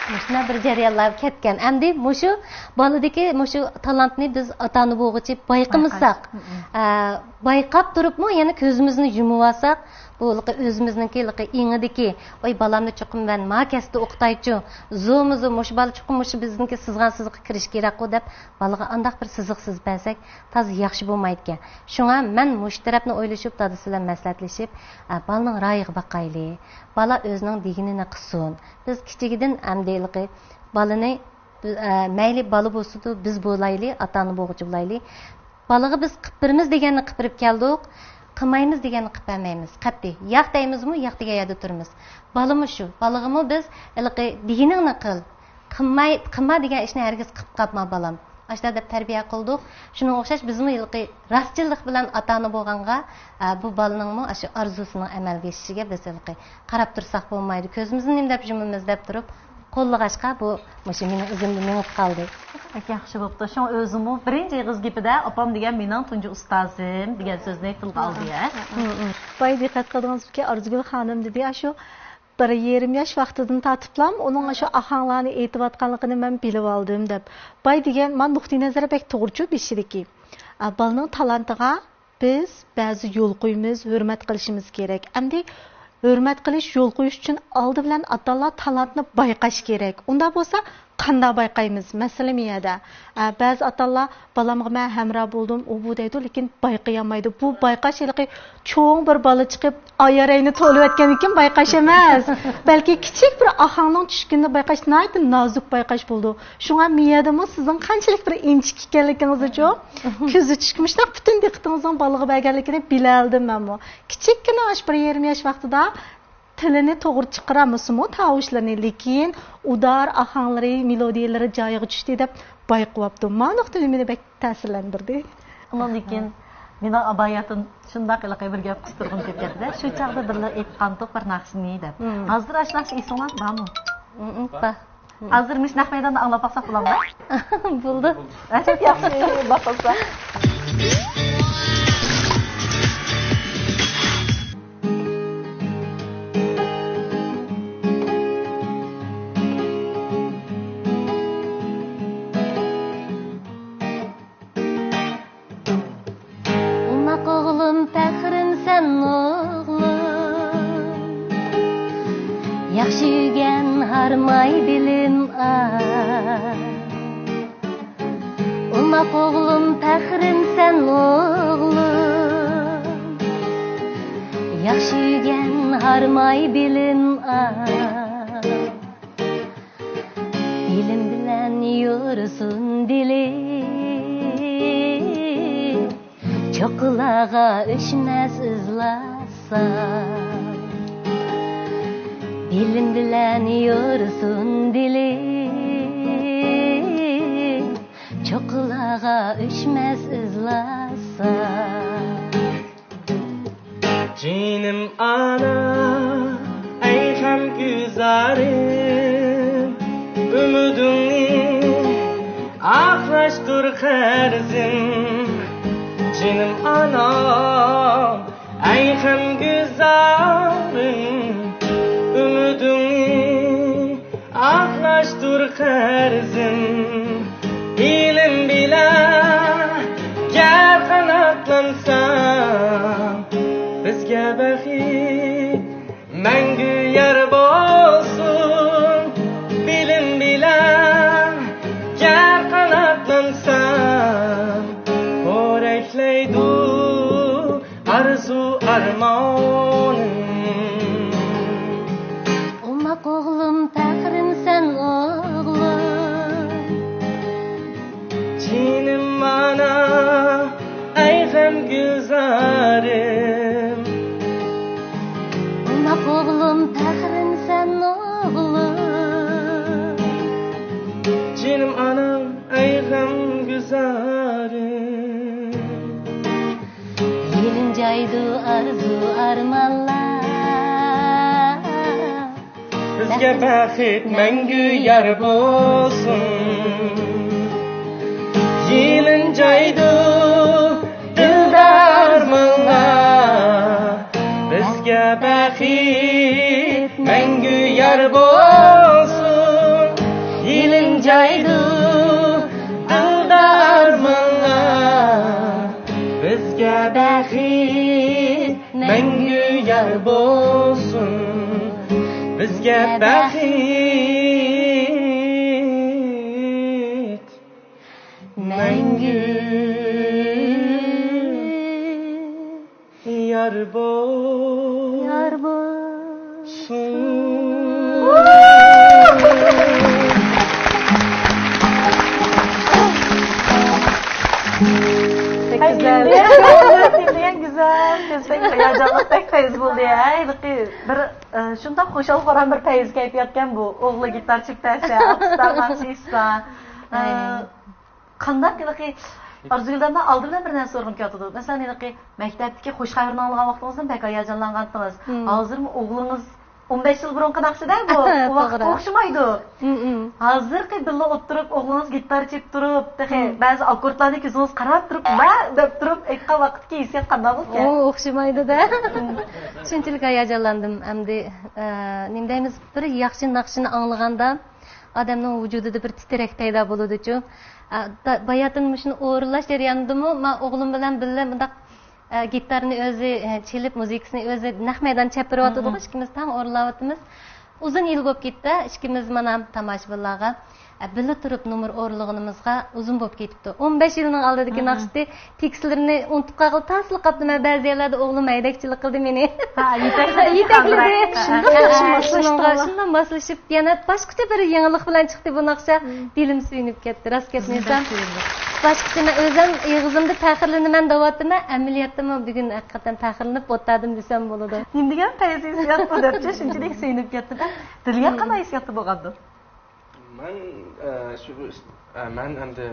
مۇشۇنداق بىر جەريانلار كەتكەن. ئەمدى مۇشۇ بالىدىكى مۇشۇ تالانتنى بىز ئاتا-ئانا بولغۇچە بايقىمىساق، بايقاش. ئە، بايقاپ تۇرۇپمۇ يەنە كۆزىمىزنى يۇمۇۋالساق، بۇ ھېلىقى ئۆزىمىزنىڭكى ھېلىقى ئېڭىدىكى، «ۋاي، بالامنى چوقۇم مەن ما كەسىپتە ئوقۇتايچۇ، زورمۇ زور، مۇشۇ بالا چوقۇم مۇشۇ بىزنىڭكى سىزغان سىزىققا كىرىش كېرەكقۇ» دەپ، بالىغا ئانداق بىر سىزىق سىزىپ بەرسەك، تازا ياخشى بولمايدىكەن. شۇڭا مەن مۇشۇ تەرەپنى ئويلىشىپ، دادىسى بىلەن مەسلىھەتلىشىپ، ئە، بالىنىڭ رايىغا باقايلى. بالا ئۆزىنىڭ دېگىنىنى قىلسۇن. بىز كىچىكىدىن ئەمدى ھېلىقى بالىنى، ئە، مەيلى بالا بولسىدۇ، بىز بولايلى، ئاتا-ئانا بولغۇچى بولايلى. بالىغا بىز قىلىپ بېرىمىز دېگەننى قىلىپ بېرىپ كەلدۇق، قىلمايمىز دېگەننى قىلىپ بەرمەيمىز. قەتئىي. ياق دەيمىزمۇ، ياق دېگەن يەردە تۇرىمىز. بالىمۇ شۇ. بالىغىمۇ بىز ھېلىقى دېگىنىڭنى قىل، قىلماي، قىلما دېگەن ئىشنى ھەرگىز قىلىپ قاپما بالام. ئاشۇنداق دەپ تەربىيە قىلدۇق. شۇنىڭغا ئوخشاش بىزمۇ ھېلىقى راستچىللىق بىلەن ئاتا-ئانا بولغانغا، ئە، بۇ بالىنىڭمۇ ئاشۇ ئارزۇسىنىڭ ئەمەلگە ئېشىشىگە بىز ھېلىقى قاراپ تۇرساق بولمايدۇ. كۆزىمىزنى نېمە دەپ يۇمىمىز دەپ تۇرۇپ، قوللىغاچقا، بۇ مۇشۇ مېنىڭ ئىزىمدا مېڭىپ قالدى. بەك ياخشى بوپتۇ. شۇڭا ئۆزىمۇ بىرىنچى ئېغىز گېپىدە «ئاپام دېگەن مېنىڭ تۇنجى ئۇستازىم» دېگەن سۆزنى تىلغا ئالدى، ھە؟ بايا دىققەت قىلدىڭىزمىكىن، ئارزۇگۈل خانىم دېدى، ئاشۇ بىر يېرىم ياش ۋاقتىدىن تارتىپلام ئۇنىڭ ئاشۇ ئاھاڭلارنى ئېيتىۋاتقانلىقىنى مەن بىلىۋالدىم دەپ. بايا دېگەن، مانا نۇقتىئىنەزەر بەك توغرىچۇ بېشىدىكى. ئا، بالىنىڭ تالانتىغا بىز بەزى يول قويىمىز، ھۆرمەت قىلىشىمىز كېرەك. ئەمدى ھۆرمەت قىلىش، يول قويۇش ئۈچۈن ئالدى بىلەن ئاتا-ئانىلار تالانتنى بايقاش كېرەك. ئۇنداق بولسا قانداق بايقايمىز؟ مەسىلە مۇ يەردە. ئە، بەزى ئاتا-ئانىلار، «بالامغا مەن ھەمراھ بولدۇم، ئۇ بۇ» دەيدۇ، لېكىن بايقىيالمايدۇ. بۇ بايقاش ھېلىقى چوڭ بىر بالا چىقىپ، ئايارەينى تولىۋەتكەندىن كېيىن بايقاش ئەمەس. بەلكى كىچىك بىر ئاھاڭنىڭ چۈشكىنىنى بايقاش ناھايىتى نازۇك بايقاش بولىدۇ. شۇڭا مۇ يەردىمۇ سىزنىڭ قانچىلىك بىر ئىنچىكە ئىكەنلىكىڭىزنىچۇ، كۆزىتىشكە مۇشۇنداق پۈتۈن دىققىتىڭىزنىڭ بالىغا بەرگەنلىكىنى بىلەلىدىم مەنمۇ. كىچىككىنە ئاشۇ بىر يېرىم ياش ۋاقتىدا تىلىنى توغرا چىقىرالمىسىمۇ تاۋۇشلىرىنى، لېكىن ئۇدار ئاھاڭلىرى، مېلودىيەلىرى جايىغا چۈشتى دەپ بايقىۋاپتۇ. ما نۇقتا مېنى بەك تەسىرلەندۈردى. ئۇنىڭدىن كېيىن مېنىڭ ئاباياتىم شۇنداق ھېلىقى بىر گەپ قىستۇرغۇم كېلىپ كەتتى-دە، شۇ چاغدا بىرلا ئېيتقانتۇق بىر ناخشىنى دەپ. ھازىر ئاشۇ ناخشا ئېسىڭلاردا بارمۇ؟ بار. ھازىر مۇشۇ نەق مەيداندا ئاڭلاپ باقساق بولامدۇ؟ بولىدۇ. ئەجەب ياخشى باقىلسا. ئوماق ئوغلۇم، پەخرىمسەن ئوغلۇم، ياخشى ئۆگەن، ھارماي بىلىم ئال. ئوماق ئوغلۇم، پەخرىمسەن ئوغلۇم، ياخشى ئۆگەن، ھارماي بىلىم ئال. بىلىم بىلەن يورۇسۇن دىلىم. چوققىلارغا ئۆچمەس ئىزلاسا، بىلىم بىلەن يورۇسۇن دىلىم. چوققىلارغا ئۆچمەس ئىزلاسا. جېنىم ئانا، ئەي غەمگۈزارىم، ئۈمىدىڭنى ئاقلاشتۇر قەرزىم. جېنىم ئانام، ئەي غەمگۈزارىم، ئۈمىدىڭنى ئاقلاشتۇر قەرزىم. بىلىم بىلەن گەر قاناتلانساڭ، بىزگە بەخت مەڭگۈ يار بولسۇن. بىلىم بىلەن گەر قاناتلانساڭ، پورەكلەيدۇ ئارزۇ ئارمانىم. ئوماق ئوغلۇم، پەخرىم سەن ئوغلۇم. جېنىم ئانا، ئەي غەمگۈزارىم. ئوماق ئوغلۇم، پەخرىم سەن ئوغلۇم. جېنىم ئانام، ئەي غەمگۈزارىم. يېلىنجايدۇ ئارزۇ ئارمانلار. بىزگە بەخت مەڭگۈ يار بولسۇن. يېلىنجايدۇ دىلدا ئارمانلار. بىزگە بەخت مەڭگۈ يار بولسۇن. يېلىنجايدۇ دىلدا ئارمانلار. بىزگە بەخت مەڭگۈ يار بولسۇن، بىزگە بەخت مەڭگۈ يار بول-، يار بولسۇن. بەك گۈزەل. دېگەن گۈزەل، كۆزدەك ھاياجانلىق، بەك پەيز بولدى. ھەي، بىر ئى، شۇنداق خۇشال-خۇرام، بىر پەيز كەيپىياتكەن بۇ. ئوغلى گىتار چېلىپ بەرسە، ئاپىسى ناخشا ئېيتسا. ئى، قانداق ھېلىقى، ئارزۇگۈلدىن ئالدى بىلەن بىر نەرسە سورىغۇم كېلىۋاتىدۇ. مەسىلەن، ھېلىقى مەكتەپتىكى خۇش خەۋىرىنى ئاڭلىغان ۋاقتىڭىزدىن بەك ھاياجانلانغانتىڭىز. ھازىرمۇ ئوغلىڭىز ئون بەش يىل بۇرۇنقى ناخشىدا بۇ. ئۇ ۋاقىتقا توغرا. ئوخشىمايدۇ. ھازىرقى بىللە ئولتۇرۇپ، ئوغلىڭىز گىتار چېلىپ تۇرۇپ، تېخى بەزى ئاككوردلارنى كۆزىڭىز قاراپ تۇرۇپ، ۋە دەپ تۇرۇپ ئېيتقان ۋاقىتتىكى ھېسسىيات قانداق بولىدىكەن؟ ئۇ ئوخشىمايدۇ-دە. شۇنچىلىك ھاياجانلاندىم. ئەمدى، ئە، نېمە دەيمىز، بىر ياخشى ناخشىنى ئاڭلىغاندا ئادەمنىڭ ۋۇجۇدىدا بىر تىترەك پەيدا بولىدۇچۇ. ئە، دا-، باياتىن مۇشۇنى ئورۇنلاش جەريانىدىمۇ مەن ئوغلۇم بىلەن بىللە مۇنداق ئە، گىتارنى ئۆزى، ئە، چېلىپ، مۇزىكىسىنى ئۆزى نەق مەيدان چېلىپ بېرىۋاتىدىغۇ، ئىككىمىز تەڭ ئورۇنلاۋاتىمىز. ئۇزۇن يىل بولۇپ كېتىپتۇ، ئىككىمىز مانا تاماشىبىنلارغا، ئە، بىللە تۇرۇپ نومۇر ئورۇنلىغىنىمىزغا ئۇزۇن بولۇپ كېتىپتۇ. ئون بەش يىلنىڭ ئالدىدىكى ناخشىسى، تېكىستلىرىنى ئۇنتۇپ قالغىلى تاسلا قاپتىمەن. بەزى يەرلەردە ئوغلۇم ھەيدەكچىلىك قىلدى مېنى. ھە، يېتەكلىدى. يېتەكلىدى. شۇنداق ياخشى شۇنىڭغا، ماسلاشتىڭلار. شۇنداق ماسلىشىپ، يەنە باشقىچە بىر يېڭىلىق بىلەن چىقتى بۇ ناخشا. دىلىم سۆيۈنۈپ كەتتى، راست گەپنى ئېيتسام. باشقىچە مەن ئۆزۈم ئېغىزىمدا پەخىرلىنىمەن دەۋاتىمەن، ئەمەلىيەتتىمۇ بۈگۈن ھەقىقەتەن پەخىرلىنىپ ئولتۇردۇم دېسەم بولىدۇ. نېمە دېگەن پەيزى ھېسسىيات بۇ دەپچۇ، شۇنچىلىك سۆيۈنۈپ كەتتىم. دىلىگە قانداق ھېسسىياتتا بولغاندۇ؟ مەن، ئە، شۇ، ئە، مەن ئەمدى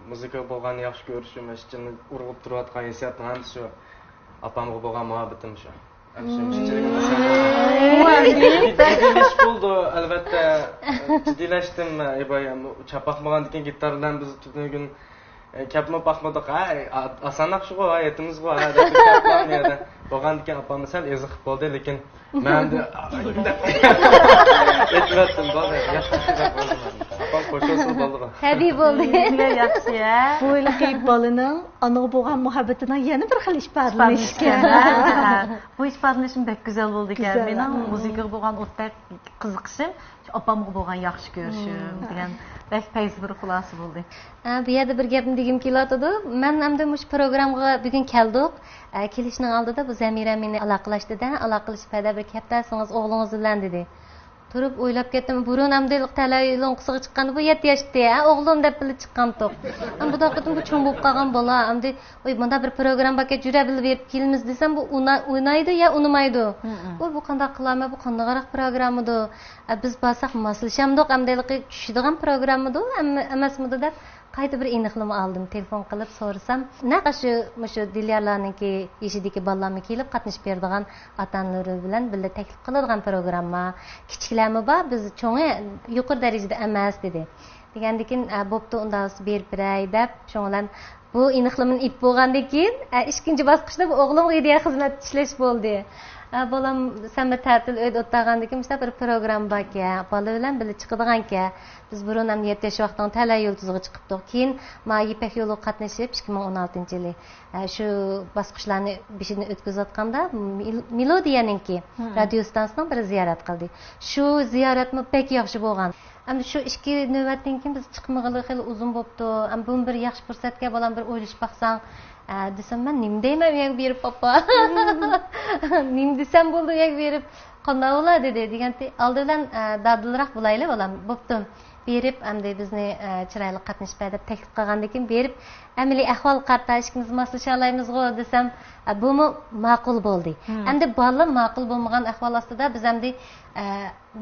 مۇزىكىغا بولغان ياخشى كۆرۈشۈم ۋە ئىچىمنى ئۇرغۇپ تۇرۇۋاتقان ھېسسىياتنىڭ ھەممىسى شۇ ئاپامغا بولغان مۇھەببىتىم شۇ. ھەم شۇ شۇنچىلىك بولدى. ئەلۋەتتە، جىددىيلەشتىم. ئەي، باي، چاپاق بولغاندىكىن گىتار بىلەن بىز پۈتۈن كۈن، ئە، كەپمۇ باقمىدۇق. ھە، ئا-، ئاسان ناخشىغۇ، ھە، ئېيتىمىزغۇ، ھە، دەپ كەپمۇ يەردە. بولغاندىكىن ئاپاممۇ سەل ئېزىقىپ بولدى، لېكىن مەن ئەمدى ئېيتىۋەتتىم، بولدى. ياخشى، ياخشى، ياخشى. ئاپام خوش بولسۇن، بولدىغۇ. تەبىئىي بولدى. ياخشى، ھە. بۇ ھېلىقى بالىنىڭ ئانىغا بولغان مۇھەببىتىنىڭ يەنە بىر خىل ئىپادىلىنىشى ئىكەن. ھە، ھە. بۇ ئىپادىلىنىشىم بەك گۈزەل بولدى ئىكەن. گۈزەل. مېنىڭ مۇزىكىغا بولغان ئوتتەك قىزىقىشىم شۇ ئاپامغا بولغان ياخشى كۆرۈشۈم دېگەن بەك پەيزى بىر خۇلاسە بولدى. ئە، بۇ يەردە بىر گەپنى دېگۈم كېلىۋاتىدۇ. مەن ئەمدى مۇشۇ پروگراممىغا بۈگۈن كەلدۇق. ئە، كېلىشنىڭ ئالدىدا بۇ زەمىرە مېنى ئالاقىلەشتى-دە، ئالاقىلىشىپ ھەدە بىر گەپلەشسىڭىز ئوغلىڭىز بىلەن دېدى. تۇرۇپ ئويلاپ كەتتىم، بۇرۇن ئەمدى تەلەي لوڭقىسىغا چىققاندا بۇ يەتتە ياشتى، ھە، ئوغلۇم دەپ بىللە چىققانتۇق. ئەمما بۇ قېتىم بۇ چوڭ بولۇپ قالغان بالا، ئەمدى، ۋاي، مۇنداق بىر پروگرامما باركەن، جۈرە بىللە بېرىپ كېلىمىز دېسەم، بۇ ئۇنا-، ئۇنايدۇ يا ئۇنىمايدۇ. ھە، ھە. ۋاي، بۇ قانداق قىلارمەن، بۇ قانداقراق پروگراممىدۇ؟ ئە، بىز بارساق ماسلىشامدۇق، ئەمدى ھېلىقى چۈشىدىغان پروگراممىدۇ، ئەم-، ئەمەسمىدۇ دەپ قايتا بىر ئېنىقلىما ئالدىم. تېلېفون قىلىپ سورىسام، نەق شۇ، مۇشۇ دىليارلارنىڭكى يېشىدىكى بالىلارمۇ كېلىپ قاتنىشىپ بېرىدىغان، ئاتا-ئانىلىرى بىلەن بىللە تەكلىپ قىلىدىغان پروگرامما، كىچىكلەرمۇ بار، بىز چوڭى يۇقىرى دەرىجىدە ئەمەس، دېدى. دېگەندىكىن، ئە، بوپتۇ، ئۇنداق بولسا بېرىپ بېرەي دەپ، شۇنىڭ بىلەن بۇ ئېنىقلىمىنى ئېيتىپ بولغاندىن كېيىن، ئە، ئىككىنچى باسقۇچتا بۇ ئوغلۇمغا ئىدىيە خىزمەت ئىشلەش بولدى. ئە، بالام سەن بىر تەتىل ئۆيدە ئولتۇرغاندىن كېيىن مۇشۇنداق بىر پروگرامما باركەن، بالا بىلەن بىللە چىقىدىغانكەن. بىز بۇرۇن ھەم يەتتە ياش ۋاقتىڭ تەلەي يۇلتۇزىغا چىقىپتۇق. كېيىن ما يىپەك يولىغا قاتنىشىپ، ئىككى مىڭ ئون ئالتىنچى يىلى، ئە، شۇ باسقۇچلارنى بېشىدىن ئۆتكۈزۈۋاتقاندا، مېل-، مېلودىيەنىڭكى رادىيو ئىستانسىسىنىڭ بىرى زىيارەت قىلدى. شۇ زىيارەتمۇ بەك ياخشى بولغان. ئەمدى شۇ ئىككى نۆۋەتتىن كېيىن بىز چىقمىغىلى خېلى ئۇزۇن بوپتۇ. ئەمدى بۇمۇ بىر ياخشى پۇرسەتكەن، بالام، بىر ئويلىشىپ باقساڭ، ئە، دېسەم، مەن نېمە دەيمەن ئۇ يەرگە بېرىپ، پاپا؟ نېمە دېسەم بولدى ئۇ يەرگە بېرىپ؟ قانداق بولا؟ دېدى. دېگەنتى، ئالدى بىلەن، ئە، دادىلراق بولايلى، بالام. بوپتۇ. بېرىپ، ئەمدى بىزنى، ئە، چىرايلىق قاتنىشىپ بەر دەپ تەكلىپ قىلغاندىن كېيىن بېرىپ، ئەمەلىي ئەھۋال قارىتا ئىككىمىز ماسلىشالايمىزغۇ دېسەم، ئە، بۇمۇ ماقۇل بولدى. ئەمدى بالا ماقۇل بولمىغان ئەھۋال ئاستىدا بىز ئەمدى، ئە،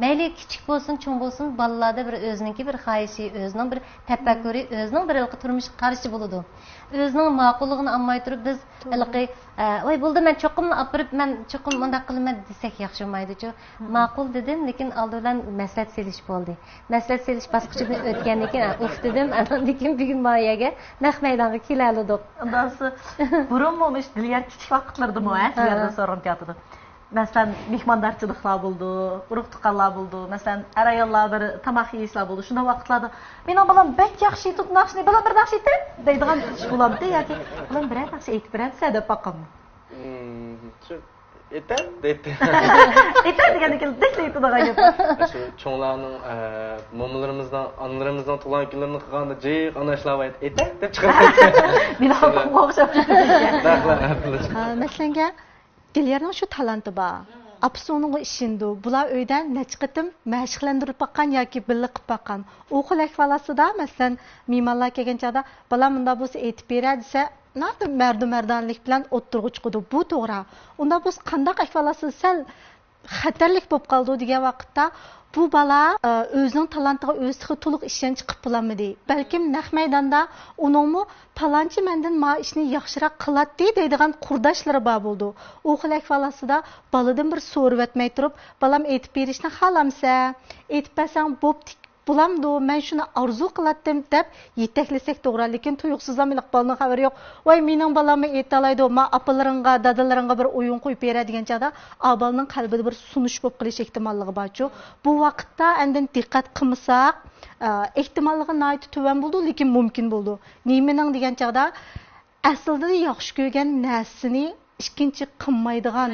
مەيلى كىچىك بولسۇن، چوڭ بولسۇن، بالىلاردا بىر ئۆزىنىڭكى بىر خاھىشى، ئۆزىنىڭ بىر تەپەككۇرى، ئۆزىنىڭ بىر ھېلىقى تۇرمۇش قارىشى بولىدۇ. ئۆزىنىڭ ماقۇللۇقىنى ئالماي تۇرۇپ، بىز ھېلىقى، ئە، ۋاي، بولدى، مەن چوقۇم ئاپىرىپ، مەن چوقۇم مۇنداق قىلىمەن دېسەك ياخشى بولمايدۇچۇ. ماقۇل دېدىم، لېكىن ئالدى بىلەن مەسلىھەت سېلىش بولدى. مەسلىھەت سېلىش باسقۇچىدىن ئۆتكەندىن كېيىن، ئە، ئۇف دېدىم، ئاندىن كېيىن بۈگۈن ما يەرگە نەق مەيدانغا كېلەلىدۇق. ئۇنداقسا، بۇرۇنمۇ مۇشۇ دىليار كىچىك ۋاقىتلىرىدىمۇ، ھە، سىلەردىن سورىغۇم كېلىۋاتىدۇ. مەسىلەن، مېھماندارچىلىقلار بولىدۇ، ئۇرۇق-تۇغقانلار بولىدۇ، مەسىلەن، ئەر-ئاياللار بىر تاماق يېيىشلار بولىدۇ. شۇنداق ۋاقىتلاردا، مېنىڭ بالام بەك ياخشى ئېيتىدۇ ناخشىنى، بالام، بىر ناخشا ئېيتىڭ دەيدىغان ئىش بولامتى ياكى، بالام، بىرەر ناخشا ئېيتىپ بېرەمسەن دەپ باقاممۇ؟ ئېيتە دەيتتى. ئېيتە دېگەندىن كېيىن دەكلا ئېيتىدىغان گەپ. شۇ چوڭلارنىڭ، ئە، مومىلىرىمىزنىڭ، ئانىلىرىمىزنىڭ تۇغۇلغان كۈنلىرىنى قىلغاندا جىق ئانا ياشلار بار ئىدى، ئېيتە دەپ چىقىرىپ. مېنىڭ ئاپامغا ئوخشاپ كېتىدۇ. مەسىلەنگە، دىليارنىڭ شۇ تالانتى بار. ئاپىسى ئۇنىڭغا ئىشىنىدۇ. بۇلار ئۆيدە نەچچە قېتىم مەشىقلەندۈرۈپ باققان ياكى بىللە قىلىپ باققان. ئۇ خىل ئەھۋال ئاستىدا، مەسىلەن، مېھمانلار كەلگەن چاغدا، بالام، مۇنداق بولسا ئېيتىپ بېرە دېسە، ناھايىتى مەردۇ-مەردانىلىك بىلەن ئوتتۇرىغا چىقىدۇ. بۇ توغرا. ئۇنداق بولسا قانداق ئەھۋال ئاستىدا سەل خەتەرلىك بولۇپ قالىدۇ دېگەن ۋاقىتتا، بۇ بالا، ئە، ئۆزىنىڭ تالانتىغا ئۆزى تېخى تولۇق ئىشەنچ قىلىپ بولالمىدى. بەلكىم نەق مەيداندا ئۇنىڭمۇ پالانچى مەندىن ما ئىشنى ياخشىراق قىلاتتى دەيدىغان قۇرداشلىرى بار بولىدۇ. ئۇ خىل ئەھۋال ئاستىدا بالىدىن بىر سورىۋەتمەي تۇرۇپ، بالام، ئېيتىپ بېرىشنى خالامسەن؟ ئېيتىپ بەرسەڭ بوپتىكەن. بولامدۇ، مەن شۇنى ئارزۇ قىلاتتىم دەپ يېتەكلىسەك توغرا، لېكىن تۇيۇقسىزلا مېنىڭ بالىنىڭ خەۋىرى يوق. ۋاي، مېنىڭ بالاممۇ ئېيتالايدۇ، ما ئاپىلىرىڭغا، دادىلىرىڭغا بىر ئويۇن قويۇپ بېرە دېگەن چاغدا، ئا بالىنىڭ قەلبىدە بىر سۇنۇش بولۇپ قېلىش ئېھتىماللىقى بارچۇ. بۇ ۋاقىتتا ئاندىن دىققەت قىلمىساق، ئە، ئېھتىماللىقى ناھايىتى تۆۋەن بولىدۇ، لېكىن مۇمكىن بولىدۇ. نېمىنىڭ دېگەن چاغدا، ئەسلىدە ياخشى كۆرگەن نەرسىنى ئىككىنچى قىلمايدىغان،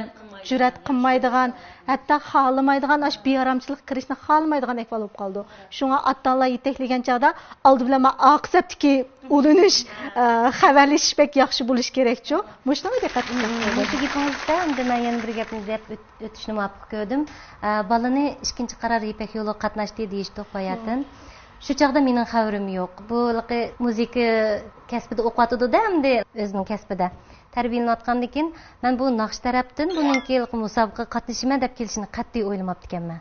جۈرئەت قىلمايدىغان، ھەتتا خالىمايدىغان، ئاشۇ بىئارامچىلىققا كىرىشنى خالىمايدىغان ئەھۋال بولۇپ قالىدۇ. شۇڭا ئاتا-ئانىلار يېتەكلىگەن چاغدا ئالدى بىلەن مانا ئارقا سەپتىكى ئۇلىنىش، ئە، خەۋەرلىشىش بەك ياخشى بولۇشى كېرەكچۇ. مۇشۇنىڭغا دىققەت قىلساق بولىدۇ. مۇشۇ گېپىڭىزدە ئەمدى مەن يەنە بىر گەپنى دەپ ئۆت-، ئۆتۈشنى مۇۋاپىق كۆردۈم. ئە، بالىنى ئىككىنچى قارار يىپەك يولىغا قاتناشتى دېيىشتۇق باياتىن. شۇ چاغدا مېنىڭ خەۋىرىم يوق. بۇ ھېلىقى مۇزىكا كەسپىدە ئوقۇۋاتىدۇ-دە، ئەمدى ئۆزىنىڭ كەسپىدە تەربىيەلىنىۋاتقاندىن كېيىن، مەن بۇ ناخشا تەرەپتىن بۇنىڭكى ھېلىقى مۇسابىقىگە قاتنىشىمەن دەپ كېلىشىنى قەتئىي ئويلىماپتىكەنمەن.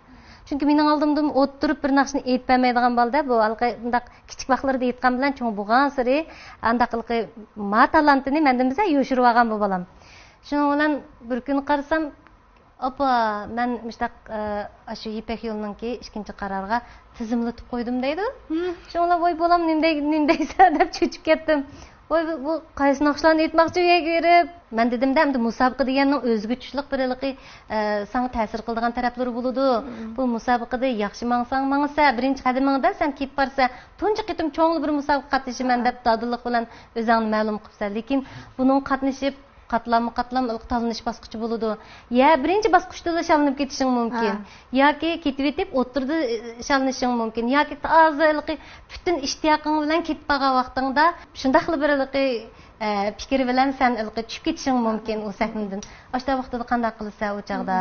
چۈنكى مېنىڭ ئالدىمدىمۇ ئولتۇرۇپ بىر ناخشىنى ئېيتىپ بەرمەيدىغان بالا-دە، بۇ ھېلىقى مۇنداق كىچىك ۋاقىتلىرىدا ئېيتقان بىلەن چوڭ بولغانسېرى ئانداق ھېلىقى ما تالانتىنى مەندىن بىزە يوشۇرۇۋالغان بۇ بالام. شۇنىڭ بىلەن بىر كۈنى قارىسام، ئاپا، مەن مۇشتاق، ئە، ئاشۇ يىپەك يولىنىڭكى ئىككىنچى قارارغا تىزىملىتىپ قويدۇم دەيدۇ. شۇڭلا، ۋاي بالام، نېمە دەي-، نېمە دەيسەن دەپ چۆچۈپ كەتتىم. ۋاي، بۇ، بۇ قايسى ناخشىلارنى ئېيتماقچى ئۇ يەرگە بېرىپ؟ مەن دېدىمدە، ئەمدى مۇسابىقە دېگەننىڭ ئۆزگىچە بىر ھېلىقى، ئە، ساڭا تەسىر قىلىدىغان تەرەپلىرى بولىدۇ. بۇ مۇسابىقىدە ياخشى ماڭساڭ ماڭىسەن، بىرىنچى قەدىمىڭدە سەن كېلىپ بارسەن، تۇنجى قېتىم چوڭلا بىر مۇسابىقىگە قاتنىشىمەن دەپ دادىللىق بىلەن ئۆزۈڭنى مەلۇم قىپسەن. لېكىن بۇنىڭغا قاتنىشىپ، قاتلاممۇ-قاتلام ھېلىقى تاللىنىش باسقۇچى بولىدۇ. يا بىرىنچى باسقۇچتىلا شاللىنىپ كېتىشىڭ مۇمكىن. ياكى كېتىۋېتىپ، ئوتتۇرىدا، ئى، شاللىنىشىڭ مۇمكىن. ياكى تازا ھېلىقى پۈتۈن ئىشتىياقىڭ بىلەن كېتىپ بارغان ۋاقتىڭدا شۇنداقلا بىر ھېلىقى ئە، پىكرى بىلەن سەن ھېلىقى چۈشۈپ كېتىشىڭ مۇمكىن ئۇ سەھنىدىن. ئاشۇنداق ۋاقتىدا قانداق قىلىسەن ئۇ چاغدا؟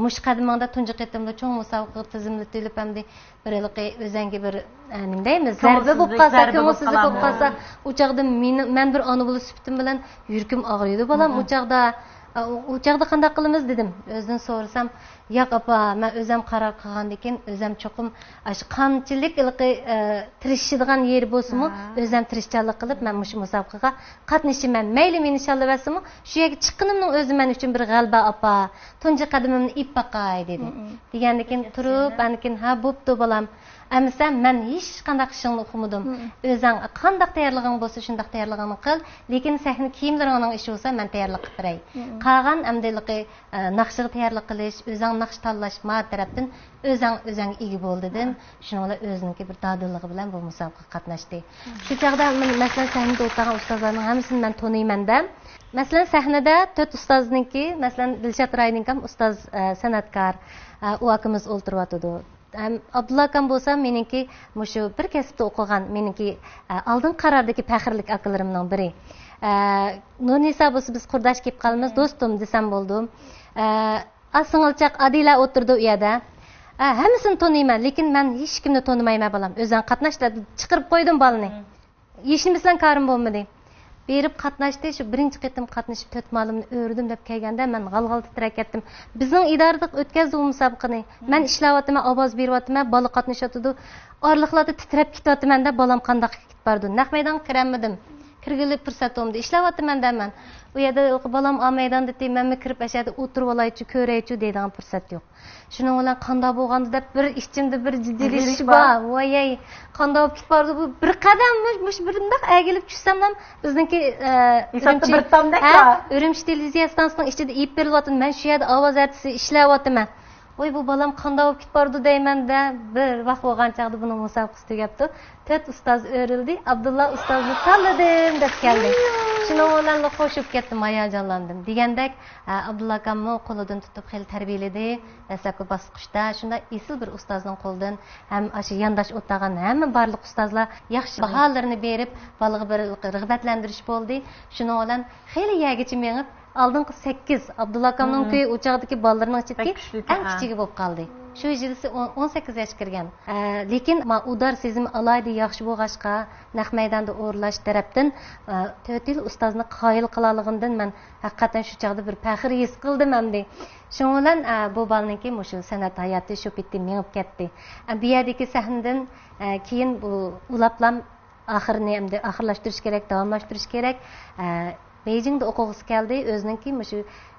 مۇشۇ قەدىمىڭدە تۇنجى قېتىمدا چوڭ مۇسابىقىگە تىزىملىتىلىپ، ئەمدى بىر ھېلىقى ئۆزەڭگە بىر، ئە، نېمە دەيمىز، زەربە بولۇپ قالسا، كۆڭۈلسىزلىك بولۇپ قالسا، ئۇ چاغدا مېنى، مەن بىر ئانا بولا سۈپىتىم بىلەن يۈرىكىم ئاغرىيدۇ، بالام. ئۇ چاغدا، ئە، ئۇ، ئۇ چاغدا قانداق قىلىمىز دېدىم. ئۆزىدىن سورىسام، ياق ئاپا، مەن ئۆزەم قارار قىلغاندىكىن، ئۆزەم چوقۇم ئاشۇ قانچىلىك ھېلىقى، ئە، تىرىشىدىغان يېرى بولسىمۇ، ئۆزەم تىرىشچانلىق قىلىپ، مەن مۇشۇ مۇسابىقىگە قاتنىشىمەن. مەيلى مېنى شاللىۋەتسىمۇ، شۇ يەرگە چىققىنىمنىڭ ئۆزى مەن ئۈچۈن بىر غەلىبە، ئاپا. تۇنجى قەدىمىمنى ئېيىپ باقاي، دېدى. دېگەندىكىن تۇرۇپ، ئاندىكىن، ھە، بوپتۇ، بالام. ئەمىسە مەن ھېچقانداق ئىشىڭنى ئۇقمىدىم. ئۆزەڭ قانداق تەييارلىقىڭ بولسا، شۇنداق تەييارلىقىڭنى قىل. لېكىن سەھنە كىيىملىرىڭنىڭ ئىشى بولسا، مەن تەييارلىق قىلىپ بېرەي. قالغان ئەمدى ھېلىقى، ئە، ناخشىغا تەييارلىق قىلىش، ئۆزەڭ ناخشا تاللاش، ما تەرەپتىن ئۆزەڭ، ئۆزەڭگە ئىگە بول، دېدىم. شۇنىڭ بىلەن ئۆزىنىڭكى بىر دادىللىقى بىلەن بۇ مۇسابىقىگە قاتناشتى. شۇ چاغدا مەن، مەسىلەن، سەھنىدە ئولتۇرغان ئۇستازلارنىڭ ھەممىسىنى مەن تونۇيمەن-دە. مەسىلەن، سەھنىدە تۆت ئۇستازنىڭكى، مەسىلەن، دىلشات رايدىنكام ئۇستاز، ئە، سەنئەتكار، ئە، ئۇ ئاكىمىز ئولتۇرۇۋاتىدۇ. ھەم ئابدۇللا ئاكام بولسا مېنىڭكى مۇشۇ بىر كەسىپتە ئوقۇغان، مېنىڭكى، ئە، ئالدىنقى قارادىكى پەخىرلىك ئاكىلىرىمنىڭ بىرى. ئە، نۇرنىسا بولسا بىز قۇرداش كېلىپ قالىمىز، دوستۇم دېسەم بولىدۇ. ئە، ئا، سىڭىلچاق ئادىلە ئولتۇرىدۇ ئۇ يەردە. ئە، ھەممىسىنى تونۇيمەن، لېكىن مەن ھېچكىمنى تونۇمايمەن، بالام. ئۆزۈڭ قاتناش دەپ چىقىرىپ قويدۇم بالىنى. ھېچنېمىسى بىلەن كارىم بولمىدى. بېرىپ قاتناشتى، شۇ بىرىنچى قېتىم قاتنىشىپ تۆت مالىمنى ئۆرۈدۈم دەپ كەلگەندە مەن غال-غال تىترەپ كەتتىم. بىزنىڭ ئىدارىدە ئۆتكەزدى ئۇ مۇسابىقىنى. مەن ئىشلەۋاتىمەن، ئاۋاز بېرىۋاتىمەن، بالا قاتنىشىۋاتىدۇ. ئارىلىقلاردا تىترەپ كېتىۋاتىمەن-دە، بالام قانداق كېتىپ بارىدۇ. نەق مەيدانغا كىرەلمىدىم. كىرگىلى پۇرسەت بولمىدى. ئىشلەۋاتىمەن-دە مەن. ئۇ يەردە ھېلىقى بالام ئا مەيداندا ئىدى، مەنمۇ كىرىپ ئەشەدە ئولتۇرۇۋالايچۇ، كۆرەيچۇ دەيدىغان پۇرسەت يوق. شۇنىڭ بىلەن قانداق بولغاندۇ دەپ بىر ئىچىمدە بىر جىددىيلىشىش بار. ۋايەي، قانداق بولۇپ كېتىپ بارىدۇ بۇ؟ بىر قەدەم مۇش-، مۇشۇ بىر مۇنداق ئەگىلىپ چۈشسەملا بىزنىڭكى، ئە، ھېسابتا ئۈرۈمچى، بىر تامدەك ھە، بار. ئۈرۈمچى تېلېۋىزىيە ئىستانسىسىنىڭ ئىچىدە ئېيىپ بېرىلىۋاتىدۇ. مەن شۇ يەردە ئاۋاز ئەتىسى ئىشلەۋاتىمەن. ۋاي، بۇ بالام قانداق بولۇپ كېتىپ بارىدۇ دەيمەن-دە، بىر ۋاق بولغان چاغدا بۇنىڭ مۇسابىقىسى تۈگەپتۇ. تۆت ئۇستاز ئۆرۈلدى، ئابدۇللا ئۇستازنى تاللىدىم دەپ كەلدى. شۇنىڭ بىلەن خوش بولۇپ كەتتىم، ھاياجانلاندىم. دېگەندەك، ئە، ئابدۇللا ئاكاممۇ قولىدىن تۇتۇپ خېلى تەربىيەلىدى. دەسلەپكى باسقۇچتا شۇنداق ئېسىل بىر ئۇستازنىڭ قولىدىن ھەم ئاشۇ يانداش ئولتۇرغان ھەممە بارلىق ئۇستازلار ياخشى باھالىرىنى بېرىپ، بالىغا بىر رىغبەتلەندۈرۈش بولدى. شۇنىڭ بىلەن خېلى يەرگىچە مېڭىپ، ئالدىنقى سەككىز، ئابدۇللا ئاكامنىڭكى ئۇ چاغدىكى بالىلىرنىڭ ئىچىدىكى ئەڭ كىچىكى بولۇپ قالدى. شۇ يىلىسى ئون، ئون سەككىز ياشقا كىرگەن. ئە، لېكىن ما ئۇدار سېزىمى ئالاھىدە ياخشى بولغاچقا، نەق مەيداندا ئورۇنلاش تەرەپتىن، ئە، تۆت يىل ئۇستازنى قايىل قىلالىغىنىدىن مەن ھەقىقەتەن شۇ چاغدا بىر پەخىر ھېس قىلدىم ئەمدى. شۇنىڭ بىلەن، ئە، بۇ بالىنىڭكى مۇشۇ سەنئەت ھاياتى شۇ پېتى مېڭىپ كەتتى. ئە، بۇ يەردىكى سەھنىدىن، ئە، كېيىن بۇ ئۇلاپلام ئاخىرىنى ئەمدى ئاخىرلاشتۇرۇش كېرەك، داۋاملاشتۇرۇش كېرەك. ئە، بېيجىڭدا ئوقۇغۇسى كەلدى، ئۆزىنىڭكى مۇشۇ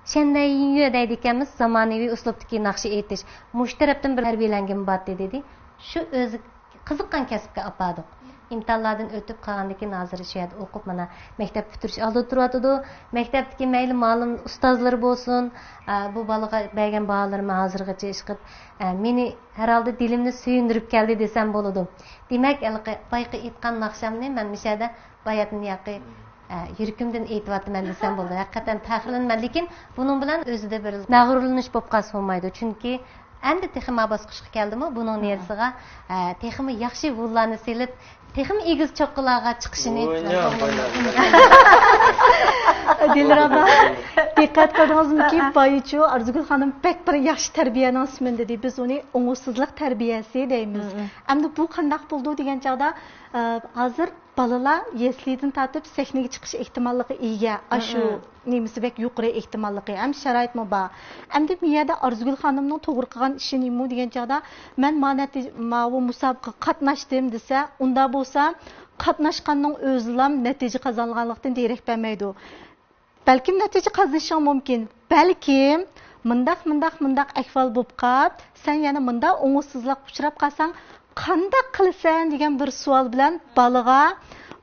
شەننەييۈ دەيدىكەنمىز، زامانىۋى ئۇسلۇبتىكى ناخشا ئېيتىش. مۇشۇ تەرەپتىن بىر تەربىيەلەنگىنىم بارتى دېدى. شۇ ئۆزى قىزىققان كەسىپكە ئاپاردۇق. ئىمتىھانلاردىن ئۆتۈپ قالغاندىن كېيىن ھازىر شۇ يەردە ئوقۇپ، مانا، مەكتەپ پۈتتۈرۈش ئالدىدا تۇرۇۋاتىدۇ. مەكتەپتىكى مەيلى مۇئەللىم ئۇستازلىرى بولسۇن، ئە، بۇ بالىغا بەرگەن باھالىرىمۇ ھازىرغىچە ئىشقىپ، ئە، مېنى ھەر ھالدا دىلىمنى سۆيۈندۈرۈپ كەلدى دېسەم بولىدۇ. دېمەك، ھېلىقى بايىقى ئېيتقان ناخشامنى مەن مۇشۇ يەردە باياتىن ياقى، ئە، يۈرىكىمدىن ئېيتىۋاتىمەن دېسەم بولىدۇ. ھەقىقەتەن پەخىرلىنىمەن، لېكىن بۇنىڭ بىلەن ئۆزىدە بىر مەغرۇرلىنىش بولۇپ قالسا بولمايدۇ. چۈنكى ئەمدى تېخى ما باسقۇچقا كەلدىمۇ، بۇنىڭ نىيىتىسىغا، ئە، تېخىمۇ ياخشى ھۇللارنى سېلىپ، تېخىمۇ ئېگىز چوققىلارغا چىقىشىنى. دىلرەنا، دىققەت قىلدىڭىزمىكى، بايىچۇ ئارزۇگۈل خانىم بەك بىر ياخشى تەربىيەنىڭ ئىسمىنى دېدى. بىز ئۇنى ئوڭۇشسىزلىق تەربىيەسى دەيمىز. ئەمدى بۇ قانداق بولىدۇ دېگەن چاغدا، ئە، ھازىر بالىلار يەسلىدىن تارتىپ سەھنىگە چىقىش ئېھتىماللىقى ئىگە. ئاشۇ نېمىسى بەك يۇقىرى ئېھتىماللىقى ھەم شارائىتمۇ بار. ئەمدى بۇ يەردە ئارزۇگۈل خانىمنىڭ توغرا قىلغان ئىشى نېمە دېگەن چاغدا، مەن ما نەتىجە، ماۋۇ مۇسابىقىگە قاتناشتىم دېسە، ئۇنداق بولسا قاتناشقاننىڭ ئۆزىلام نەتىجە قازانغانلىقتىن دېرەك بەرمەيدۇ. بەلكىم نەتىجە قازىنىشىڭ مۇمكىن. بەلكىم مۇنداق، مۇنداق، مۇنداق ئەھۋال بولۇپ قاپ، سەن يەنە مۇنداق ئوڭۇشسىزلىققا ئۇچراپ قالساڭ، قانداق قىلىسەن دېگەن بىر سوئال بىلەن بالىغا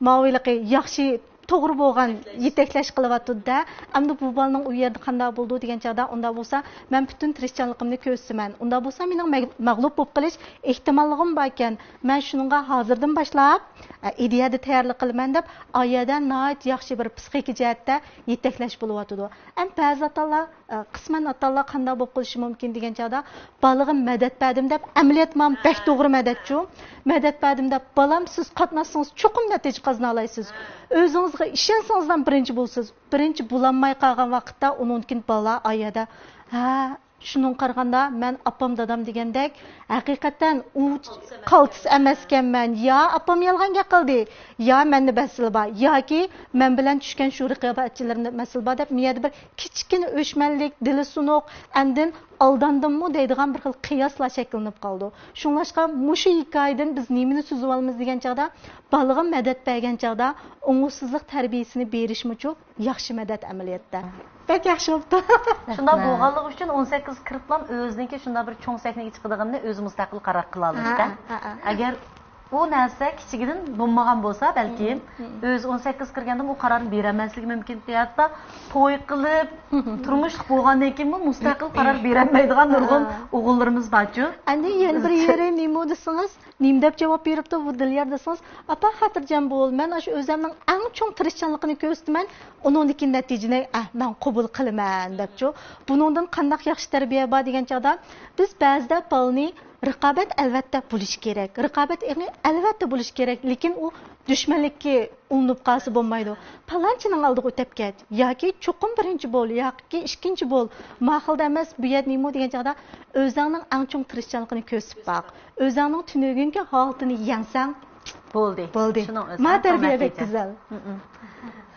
ماۋۇ ھېلىقى ياخشى، توغرا بولغان يېتەكلەش قىلىۋاتىدۇ-دە. ئەمدى بۇ بالىنىڭ ئۇ يەردە قانداق بولىدۇ دېگەن چاغدا، ئۇنداق بولسا مەن پۈتۈن تىرىشچانلىقىمنى كۆرسىتىمەن. ئۇنداق بولسا مېنىڭ مەغ-، مەغلۇپ بولۇپ قېلىش ئېھتىماللىقىم باركەن. مەن شۇنىڭغا ھازىردىن باشلاپ، ئە، ئىدىيەدە تەييارلىق قىلىمەن دەپ، ئا يەردە ناھايىتى ياخشى بىر پسىخىكا جەھەتتە يېتەكلەش بولۇۋاتىدۇ. ئەمما بەزى ئاتا-ئانىلار قىسمەن ئاتا-ئانىلار قانداق بولۇپ قېلىشى مۇمكىن دېگەن چاغدا، بالىغا مەدەت بەردىم دەپ، ئەمەلىيەت مانا بەك توغرا مەدەتچۇ. مەدەت بەردىم دەپ، بالام، سىز قاتناشسىڭىز چوقۇم نەتىجە قازىنالايسىز. ئۆزىڭىزگە ئىشەنسىڭىزلا بىرىنچى بولىسىز. بىرىنچى بولالماي قالغان ۋاقىتتا ئۇنىڭدىن كېيىن بالا ئايەدە، ھە، شۇنىڭغا قارىغاندا مەن ئاپام دادام دېگەندەك ھەقىقەتەن ئۇ قالتىس ئەمەسكەنمەن. يا ئاپام يالغان گەپ قىلدى، يا مەندە مەسىلە بار، ياكى مەن بىلەن چۈشكەن شۇ رىقابەتچىلىرىمدە مەسىلە بار دەپ، مەيەردە بىر كىچىككىنە ئۆچمەنلىك، دىلى سۇنۇق، ئاندىن ئالداندىممۇ دەيدىغان بىر خىل قىياسلار شەكىللىنىپ قالىدۇ. شۇڭلاشقا مۇشۇ ھېكايىدىن بىز نېمىنى سۈزۈۋالىمىز دېگەن چاغدا، بالىغا مەدەت بەرگەن چاغدا ئوڭۇشسىزلىق تەربىيەسىنى بېرىشمۇچۇ ياخشى مەدەت ئەمەلىيەتتە. بەك ياخشى بوپتۇ. شۇنداق بولغانلىقى ئۈچۈن ئون سەككىز كىرىپلام ئۆزىنىڭكى شۇنداق بىر چوڭ سەھنىگە چىقىدىغىنىنى ئۆزى مۇستەقىل قارار قىلالىدىكەن. ھە، ھە، ھە. ئەگەر ئۇ نەرسە كىچىكىدىن بولمىغان بولسا، بەلكىم ئۆزى ئون سەككىز كىرگەندىمۇ ئۇ قارارنى بېرەلمەسلىكى مۇمكىن. ھەتتا توي قىلىپ، تۇرمۇشلۇق بولغاندىن كېيىنمۇ مۇستەقىل قارار بېرەلمەيدىغان نۇرغۇن ئوغۇللىرىمىز بارچۇ. ئەندى يەنە بىر يېرى نېمە دېسىڭىز، نېمە دەپ جاۋاب بېرىپتۇ بۇ دىليار دېسىڭىز، ئاپا خاتىرجەم بول، مەن ئاشۇ ئۆزۈمنىڭ ئەڭ چوڭ تىرىشچانلىقىنى كۆرسىتىمەن، ئۇنىڭدىن كېيىن نەتىجىنى، ئە، مەن قوبۇل قىلىمەن دەپچۇ. بۇنىڭدىن قانداق ياخشى تەربىيە بار دېگەن چاغدا، بىز بەزىدە بالىنى رىقابەت ئەلۋەتتە بولۇشى كېرەك، رىقابەت ئېڭى ئەلۋەتتە بولۇشى كېرەك، لېكىن ئۇ دۈشمەنلىككە ئۇلىنىپ قالسا بولمايدۇ. پالانچىنىڭ ئالدىغا ئۆتۈپ كەت، ياكى چوقۇم بىرىنچى بول، ياكى ئىككىنچى بول. ماقۇلدا ئەمەس، بۇ يەردە نېمە دېگەن چاغدا ئۆزۈڭنىڭ ئەڭ چوڭ تىرىشچانلىقىنى كۆرسىتىپ باق. ئۆزۈڭنىڭ تۈنۈگۈنكى ھالىتىنى يەڭسەڭ، بولدى. بولدى. شۇنىڭ ئۆزى ما تەربىيە بەك گۈزەل.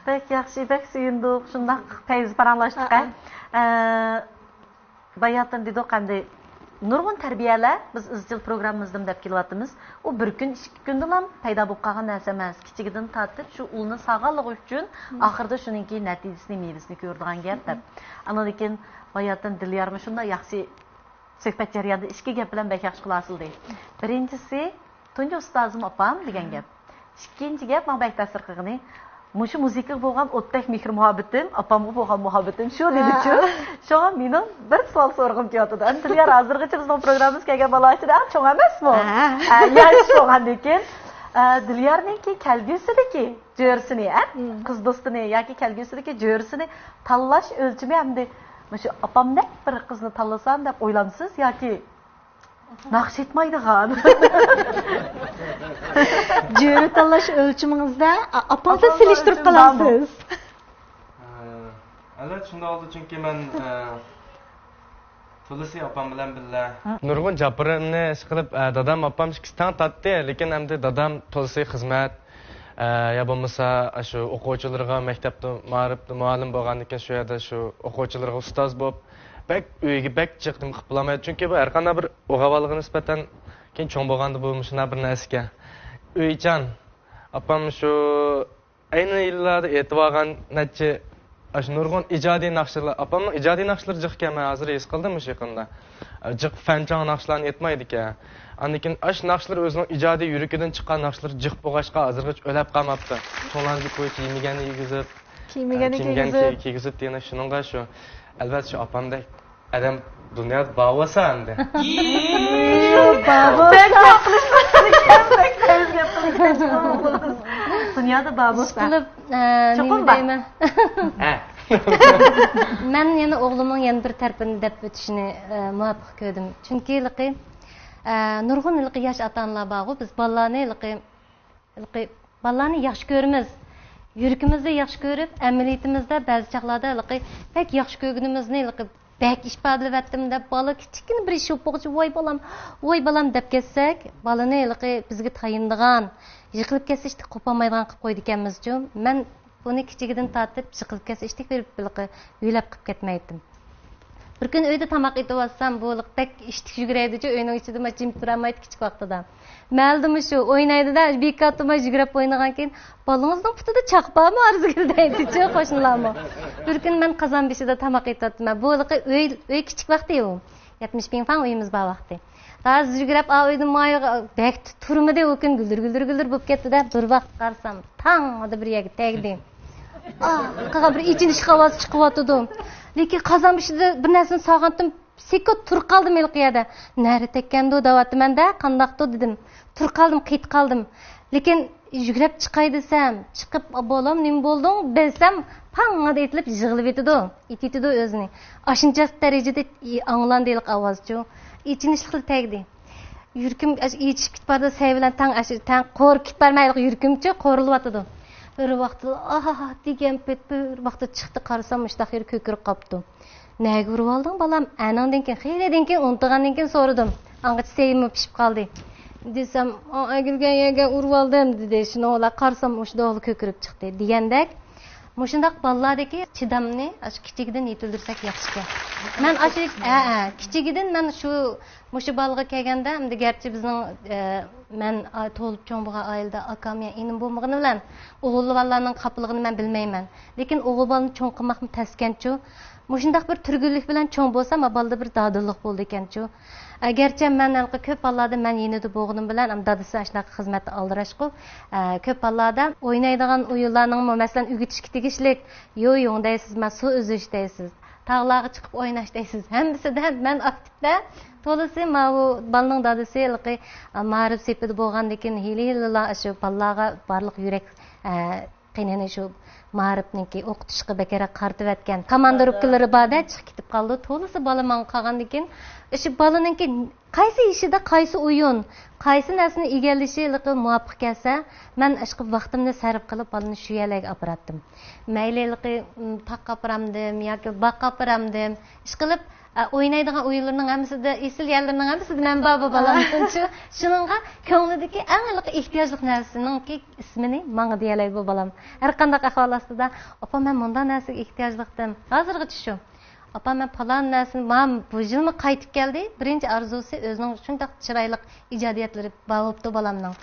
بەك ياخشى، بەك سۆيۈندۇق. شۇنداق پەيزى پاراڭلاشتۇق. ئە، باياتىن دېدۇق، ئەمدى نۇرغۇن تەربىيەلەر بىز ئىزچىل پروگراممىمىزدىمۇ دەپ كېلىۋاتىمىز. ئۇ بىر كۈن، ئىككى كۈندىلا پەيدا بولۇپ قالغان نەرسە ئەمەس. كىچىكىدىن تارتىپ شۇ ئۇلنى ساغلانلىقى ئۈچۈن ئاخىرىدا شۇنىڭكى نەتىجىسىنى، مېۋىسىنى كۆرىدىغان گەپ دەپ. ئاندىن كېيىن باياتىن دىليارمۇ شۇنداق ياخشى سۆھبەت جەريانىدا ئىككى گەپ بىلەن بەك ياخشى خۇلاسىلىدى. بىرىنچىسى، تۇنجى ئۇستازىم ئاپام دېگەن گەپ. ئىككىنچى گەپ، ماڭا بەك تەسىر قىلغىنى، مۇشۇ مۇزىكىغا بولغان ئوتتەك مېھىر مۇھەببىتىم، ئاپامغا بولغان مۇھەببىتىم شۇ دېدىچۇ. شۇڭا مېنىڭ بىر سوئال سورىغۇم كېلىۋاتىدۇ. ئەمدى دىليار ھازىرغىچە بىزنىڭ پروگراممىمىزغا كەلگەن بالا ئىچىدە ئەڭ چوڭ ئەمەسمۇ؟ ھە. ھە، ياش بولغاندىن كېيىن، ئە، دىليارنىڭكى كەلگۈسىدىكى جۆرىسىنى، ئە، قىز دوستىنى ياكى كەلگۈسىدىكى جۆرىسىنى تاللاش ئۆلچىمى ئەمدى مۇشۇ ئاپامدەك بىر قىزنى تاللىسام دەپ ئويلامسىز ياكى ناخشا ئېيتمايدىغان. جۆرە تاللاش ئۆلچىمىڭىزدە ئا-، ئاپاڭىزنى سېلىشتۇرۇپ قالامسىز؟ ئە، ئەلۋەتتە شۇنداق بولدى، چۈنكى مەن، ئە، تولىسى ئاپام بىلەن بىللە. نۇرغۇن جاپىرىمنى ئىش قىلىپ، ئە، دادام، ئاپام ئىككىسى تەڭ تارتتى، لېكىن ئەمدى دادام تولىسى خىزمەت، ئە، يا بولمىسا، ئاشۇ ئوقۇغۇچىلىرىغا مەكتەپتە مائارىپتا مۇئەللىم بولغاندىن كېيىن شۇ يەردە شۇ ئوقۇغۇچىلىرىغا ئۇستاز بولۇپ، بەك ئۆيگە بەك جىق نېمە قىلىپ بولالمايدۇ. چۈنكى بۇ ھەرقانداق بىر ئوغۇل بالىغا نىسبەتەن كېيىن چوڭ بولغاندا بۇ مۇشۇنداق بىر نەرسىكەن. ئۆيچان، ئاپام شۇ ئەينى يىللاردا ئېيتىۋالغان نەچچە ئاشۇ نۇرغۇن ئىجادىي ناخشىلار، ئاپامنىڭ ئىجادىي ناخشىلىرى جىقكەن، مەن ھازىر ھېس قىلدىم مۇشۇ يېقىندا. جىق فەنچاڭ ناخشىلارنى ئېيتمايدىكەن. ئاندىن كېيىن ئاشۇ ناخشىلار ئۆزىنىڭ ئىجادىي يۈرىكىدىن چىققان ناخشىلار جىق بولغاچقا، ھازىرغىچە ئۆلەپ قالماپتۇ. چوڭلارنىڭ كويىچە يېمىگەننى يېگۈزۈپ، كىيمىگەننى كىيگۈزۈپ. كىيگۈزۈپ دېگەن شۇنىڭغا شۇ. ئەلۋەتتە شۇ ئاپامدەك ئادەم دۇنيادا بار بولسا ئەمدى. بار بولسا. دۇنيادا بار بولسا. ئىشقىلىپ، ئە، نېمە دەيمەن؟ ھە. مەن يەنە ئوغلۇمنىڭ يەنە بىر تەرىپىنى دەپ ئۆتۈشنى، ئە، مۇۋاپىق كۆردۈم. چۈنكى ھېلىقى، ئە، نۇرغۇن ھېلىقى ياش ئاتا-ئانىلار بارغۇ، بىز بالىلارنى ھېلىقى ھېلىقى بالىلارنى ياخشى كۆرىمىز. يۈرىكىمىزدە ياخشى كۆرۈپ، ئەمەلىيىتىمىزدە بەزى چاغلاردا ھېلىقى بەك ياخشى كۆرگىنىمىزنى ھېلىقى بەك ئىپادىلىۋەتتىم دەپ، بالا كىچىككىنە بىر ئىش بولۇپ بولغۇچە، ۋاي بالام، ۋاي بالام دەپ كەتسەك، بالىنى ھېلىقى بىزگە تايىنىدىغان، يىقىلىپ كەتسە ئىشتىك قوپالمايدىغان قىلىپ قويىدىكەنمىزچۇ. مەن بۇنى كىچىكىدىن تارتىپ يىقىلىپ كەتسە ئىشتىك بېرىپ ھېلىقى يۆلەپ قىلىپ كەتمەيتتىم. بىر كۈنى ئۆيدە تاماق ئېتىۋاتسام، بۇ بەك ئىشتىك يۈگۈرەيدىچۇ، ئۆينىڭ ئىچىدە مانا جىم تۇرالمايدۇ كىچىك ۋاقتىدا. مەھەللىدىمۇ شۇ ئوينايدۇ-دە، بىكار تۇرماي يۈگۈرۈپ ئوينىغانكىن، بالىڭىزنىڭ پۇتىدا چاقا بارمۇ ئارزۇگۈل دەيدىچۇ قوشنىلارمۇ. بىر كۈنى مەن قازان بېشىدا تاماق ئېتىۋاتىمەن. بۇ ھېلىقى ئۆي، ئۆي كىچىك ۋاقتى ئۇ. يەتمىش پىڭفاڭ ئۆيىمىز بار ۋاقتى. ھازىر يۈگۈرۈپ ئا ئۆيدىن ما ئۆيگە بەك تۇرمىدى ئۇ كۈن، گۈلدۈر گۈلدۈر گۈلدۈر بولۇپ كەتتى-دە. بىر ۋاقىت قارىسام، تاڭ بىر يەرگە تەگدى. ئا، قىلغان بىر ئېچىنىش ئاۋازى چىقىۋاتىدۇ. لېكىن قازان بېشىدا بىر نەرسىنى سالغانتىم، سېكۇت تۇرۇپ قالدىم ھېلىقى يەردە. نەرە تەگكەندۇ دەۋاتىمەن-دە، قانداقتۇ دېدىم. تۇرۇپ قالدىم، قېتىپ قالدىم. لېكىن يۈگۈرۈپ چىقاي دېسەم، چىقىپ، بالام، نېمە بولدۇڭ دېسەم، تاڭ دېيىتىلىپ يىغلىۋېتىدۇ، ئېتىۋېتىدۇ ئۆزىنى. ئاشۇنچە دەرىجىدە ئاڭلاندى ھېلىقى ئاۋازچۇ. ئېچىنىشلىقلا تەگدى. يۈرىكىم ئېچىشىپ كېتىپ بارىدۇ، سەي بىلەن تاڭ ئەش-، تەڭ قورقۇپ كېتىپ بارىمەن، ھېلىقى يۈرىكىمچۇ قورۇلۇۋاتىدۇ. بىر ۋاقىتتا، ئاھ دېگەن پېتى بىر ۋاقىتتا چىقتى، قارىسام، مۇشۇنداق يېرى كۆكىرىپ قاپتۇ. نەگە ئۇرۇۋالدىڭ، بالام؟ ئەنىڭدىن كېيىن، خېلىدىن كېيىن، ئۇنتۇغاندىن كېيىن سورىدىم. ئاڭغىچە سەيمۇ پىشىپ قالدى. دېسەم، ئا، ئەگىلگەن يەرگە ئۇرۇۋالدىم، دېدى. شۇنىڭ بىلەن قارىسام، مۇشۇنداقلا كۆكىرىپ چىقتى، دېگەندەك. مۇشۇنداق بالىلاردىكى چىدامنى ئاشۇ كىچىكىدىن يېتىلدۈرسەك ياخشىكەن. مەن ئاشۇ، ھە، ھە، كىچىكىدىن مەن شۇ، مۇشۇ بالىغا كەلگەندە، ئەمدى گەرچە بىزنىڭ، ئە، مەن، ئا، تۇغۇلۇپ چوڭ بولغان ئائىلىدە ئاكام يا ئىنىم بولمىغىنى بىلەن ئوغۇل بالىلارنىڭ خاپىلىقىنى مەن بىلمەيمەن. لېكىن ئوغۇل بالىنى چوڭ قىلماقمۇ تەسكەنچۇ. مۇشۇنداق بىر تۈرگۈنلۈك بىلەن چوڭ بولسا، ما بالىدا بىر دادىللىق بولىدىكەنچۇ. ئەگەرچە مەن ھېلىقى كۆپ ھاللاردا مەن يېنىدا بولغىنىم بىلەن، ئەم، دادىسى ئاشۇنداق خىزمەتتە ئالدىراشقۇ، ئە، كۆپ ھاللاردا ئوينايدىغان ئويۇنلارنىڭمۇ، مەسىلەن، ئۆگىتىشكە تېگىشلىك، يو يوڭ دەيسىز، ما سۇ ئۈزۈش دەيسىز، تاغلارغا چىقىپ ئويناش دەيسىز، ھەممىسىدە مەن ئاكتىپتا. تولىسى ماۋۇ بالىنىڭ دادىسى ھېلىقى، ئە، مائارىپ سېپىدا بولغاندىن كېيىن، ھېلى-ھېلىلا شۇ بالىلارغا بارلىق يۈرەك، ئە، قېنىنى شۇ مائارىپنىڭكى ئوقۇتۇشقا بەكرەك قارىتىۋەتكەن. كوماندىروپكىلىرى باردا چىقىپ كېتىپ قالىدۇ. تولىسى بالا ماڭا قالغاندىن كېيىن، ئىشى بالىنىڭكى قايسى يېشىدا قايسى ئويۇن، قايسى نەرسىنى ئىگىلىشى ھېلىقى مۇۋاپىق كەلسە، مەن ئىشقىلىپ ۋاقتىمنى سەرپ قىلىپ بالىنى شۇ يەرلەرگە ئاپىراتتىم. مەيلى ھېلىقى، م، تاغقا ئاپىرامدىم ياكى باغقا ئاپىرامدىم، ئىشقىلىپ، ئە، ئوينايدىغان ئويۇنلىرىنىڭ ھەممىسىدە، ئېسىل يەرلىرىنىڭ ھەممىسىدە مەن بار بۇ بالام ئۈچۈنچۇ. شۇنىڭغا كۆڭلىدىكى ئەڭ ھېلىقى ئېھتىياجلىق نەرسىنىڭكى ئىسمىنى ماڭا دېيەلەيدۇ بۇ بالام. ھەر قانداق ئەھۋال ئاستىدا، ئاپا، مەن مۇنداق نەرسىگە ئېھتىياجلىقتىم. ھازىرغىچە شۇ. ئاپا، مەن پالان نەرسىنى، ما بۇ يىلمۇ قايتىپ كەلدى. بىرىنچى ئارزۇسى ئۆزىنىڭ شۇنداق چىرايلىق ئىجادىيەتلىرى بار بوپتۇ بالامنىڭ.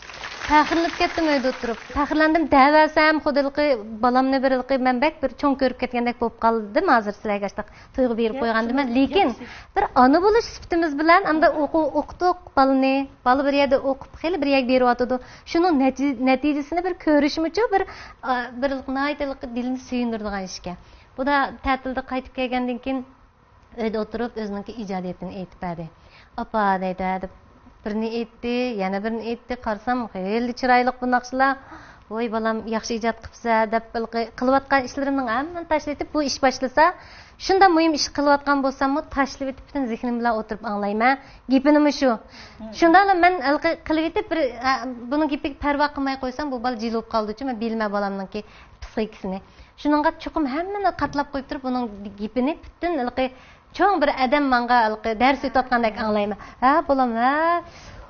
پەخىرلىنىپ كەتتىم ئۆيدە ئولتۇرۇپ. پەخىرلەندىم دەۋەرسەم، خۇددى ھېلىقى بالامنى بىر ھېلىقى مەن بەك بىر چوڭ كۆرۈپ كەتكەندەك بولۇپ قالدىم ھازىر سىلەرگە ئاشتاق تۇيغۇ بېرىپ قويغاندىمەن. لېكىن بىر ئانا بولۇش سۈپىتىمىز بىلەن ئاندا ئوقۇ-، ئوقۇتۇق بالىنى، بالا بىر يەردە ئوقۇپ، خېلى بىر يەرگە بېرىۋاتىدۇ. شۇنىڭ نەتىج-، نەتىجىسىنى بىر كۆرۈشمۇچۇ بىر، ئا، بىر ناھايىتى دىلنى سۆيۈندۈرىدىغان ئىشكەن. بۇ دا تەتىلدە قايتىپ كەلگەندىن كېيىن ئۆيدە ئولتۇرۇپ ئۆزىنىڭكى ئىجادىيىتىنى ئېيتىپ بەردى. ئاپا دەيدۇ، ھە دەپ بىرنى ئېيتتى، يەنە بىرنى ئېيتتى، قارىسام خېلى چىرايلىق بۇ ناخشىلار. ۋوي بالام، ياخشى ئىجاد قىپسەن دەپ ھېلىقى قىلىۋاتقان ئىشلىرىمنىڭ ھەممىنى تاشلىۋېتىپ، بۇ ئىش باشلىسا، شۇنداق مۇھىم ئىش قىلىۋاتقان بولساممۇ، تاشلىۋېتىپ پۈتۈن زېھنىم بىلەن ئولتۇرۇپ ئاڭلايمەن. گېپىنىمۇ شۇ. شۇنداقلا مەن ھېلىقى قىلىۋېتىپ بىر، ھە، بۇنىڭ گېپىگە پەرۋا قىلماي قويسام، بۇ بالا جىلە بولۇپ قالىدۇچۇ، مەن بىلىمەن بالامنىڭكى پسىخىكىسىنى. شۇنىڭغا چوقۇم ھەممىنى قاتلاپ قويۇپ تۇرۇپ، بۇنىڭ گېپىنى پۈتۈن ھېلىقى چوڭ بىر ئادەم ماڭا ھېلىقى دەرس ئۆتۈۋاتقاندەك ئاڭلايمەن. ھە، بالام، ھە.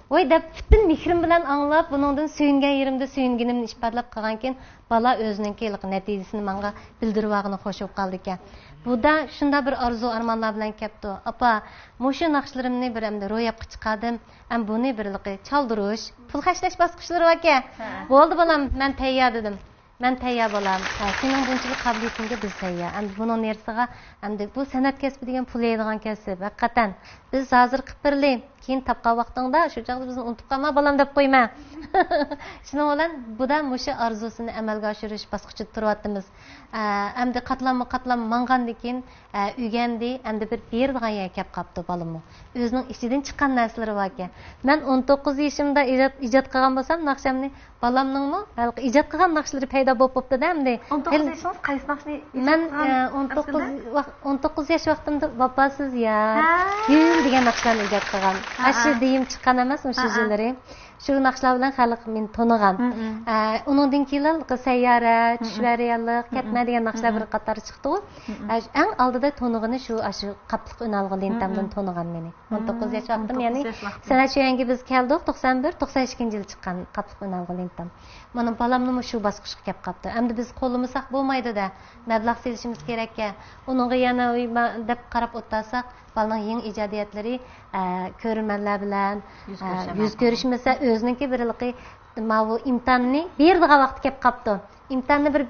ۋاي دەپ پۈتۈن مېھرىم بىلەن ئاڭلاپ، بۇنىڭدىن سۆيۈنگەن يېرىمدە سۆيۈنگىنىمنى ئىپادىلەپ قىلغانكىن، بالا ئۆزىنىڭكى ھېلىقى نەتىجىسىنى ماڭا بىلدۈرۈۋالغىنى خوش بولۇپ قالدىكەن. بۇ دا شۇنداق بىر ئارزۇ ئارمانلار بىلەن كەپتۇ. ئاپا، مۇشۇ ناخشىلىرىمنى بىر ئەمدى روياپقا چىقاردىم. ئەم بۇنى بىر ھېلىقى چالدۇرۇش، پۇل خەجلەش باسقۇچلىرى باركەن. ھە. بولدى بالام، مەن تەييار دېدىم. مەن تەييار بالام. ھە، سېنىڭ بۇنچىلىك قابىلىيىتىڭگە بىز تەييار. ئەمدى بۇنىڭ نېرىسىغا، ئەمدى بۇ سەنئەت كەسپى دېگەن پۇل يەيدىغان كەسىپ. ھەقىقەتەن، بىز ھازىر قىلىپ بېرىلى. كېيىن تاپقان ۋاقتىڭدا شۇ چاغدا بىزنى ئۇنتۇپ قالما بالام دەپ قويما. شۇنىڭ بىلەن بۇ دا مۇشۇ ئارزۇسىنى ئەمەلگە ئاشۇرۇش باسقۇچىدا تۇرۇۋاتىمىز. ئە، ئەمدى قاتلاممۇ قاتلام ماڭغاندىن كېيىن، ئە، ئۆگەندى، ئەمدى بىر بېرىدىغان يەرگە كەپ قاپتۇ بالىمۇ. ئۆزىنىڭ ئىچىدىن چىققان نەرسىلىرى باركەن. مەن ئون توققۇز يېشىمدا ئىجاد، ئىجاد قىلغان بولسام ناخشامنى، بالامنىڭمۇ ھېلىقى ئىجاد قىلغان ناخشىلىرى پەيدا بولۇپ بوپتۇ-دە ئەمدى. ئون توققۇز يېشىڭىز قايسى ناخشىنى ئىجاد قىلغان؟ مەن، ئە، ئون توققۇز ئەسلىدە؟ ۋاق-، ئون توققۇز ياش ۋاقتىمدا ۋاپاسىز يار، ھە. گۈل دېگەن ناخشىلارنى ئىجاد قىلغان. ھە، ئاشۇ ھە. دېيىم چىققان ئەمەس، مۇشۇ ھە، ھە. يىللىرى. شۇ ناخشىلار بىلەن خەلق مېنى تونۇغان. مم، مم. ئە، ئۇنىڭدىن كېيىن ھېلىقى سەييارە، مم، مم. چۈشۈۋەر رېئاللىق، مم، كەتمە مم. دېگەن ناخشىلار مم، مم. بىر قاتار چىقتىغۇ. مم، مم. ئە، ئەڭ ئالدىدا تونۇغىنى شۇ، ئاشۇ قاپلىق ئۈنئالغۇ لېنتامدىن مم، مم. تونۇغان مېنى. مم، ئون توققۇز ياش ۋاقتىم، يەنى سەنئەت شۆيەنگە بىز كەلدۇق، توقسان بىر، توقسان ئىككىنچى يىلى چىققان قاپلىق ئۈنئالغۇ لېنتام. مانا بالامنىمۇ شۇ باسقۇچقا كەپ قاپتۇ. ئەمدى بىز قوللىمىساق بولمايدۇ-دە، مەبلەغ سېلىشىمىز كېرەككەن. ئۇنىڭغا يەنە ئۇي ما-، دەپ قاراپ ئولتۇرساق، بالىنىڭ يېڭى ئىجادىيەتلىرى، ئە، كۆرۈرمەنلەر بىلەن، يۈز ئە، كۆرۈشەلمەي يۈز قالغان. كۆرۈشمىسە، ئۆزىنىڭكى بىر ھېلىقى ماۋۇ ئىمتىھاننى بېرىدىغان ۋاقتى كەپ قاپتۇ. ئىمتىھاننى بىر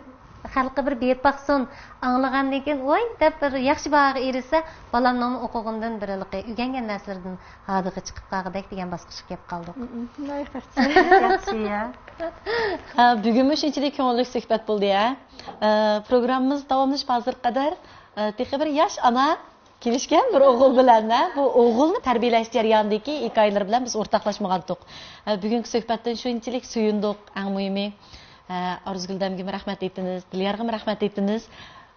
خەلققە بىر بېرىپ باقسۇن، ئاڭلىغاندىن كېيىن، ۋاي دەپ بىر ياخشى باھاغا ئېرىشسە، بالامنىڭمۇ ئوقۇغىنىدىن بىر ھېلىقى ئۆگەنگەن نەرسىلىرىدىن ھادىغا چىقىپ قالغۇدەك دېگەن باسقۇچقا كەپ قالدۇق. مم، مم. ۋاي، ياخشى. ياخشى، يا. ھە، بۈگۈنمۇ شۇنچىلىك كۆڭۈللۈك سۆھبەت بولدى، ھە. ئە، پروگراممىمىز داۋاملىشىپ ھازىرغا قەدەر، ئە، تېخى بىر ياش ئانا كېلىشكەن بىر ئوغۇل بىلەن، ھە، بۇ ئوغۇلنى تەربىيەلەش جەريانىدىكى ھېكايىلىرى بىلەن بىز ئورتاقلاشمىغانتۇق. ھە، بۈگۈنكى سۆھبەتتىن شۇنچىلىك سۆيۈندۇق، ئەڭ مۇھىمى. ھە، ئارزۇگۈل دەمگىمۇ رەھمەت ئېيتىمىز، دىليارغىمۇ رەھمەت ئېيتىمىز.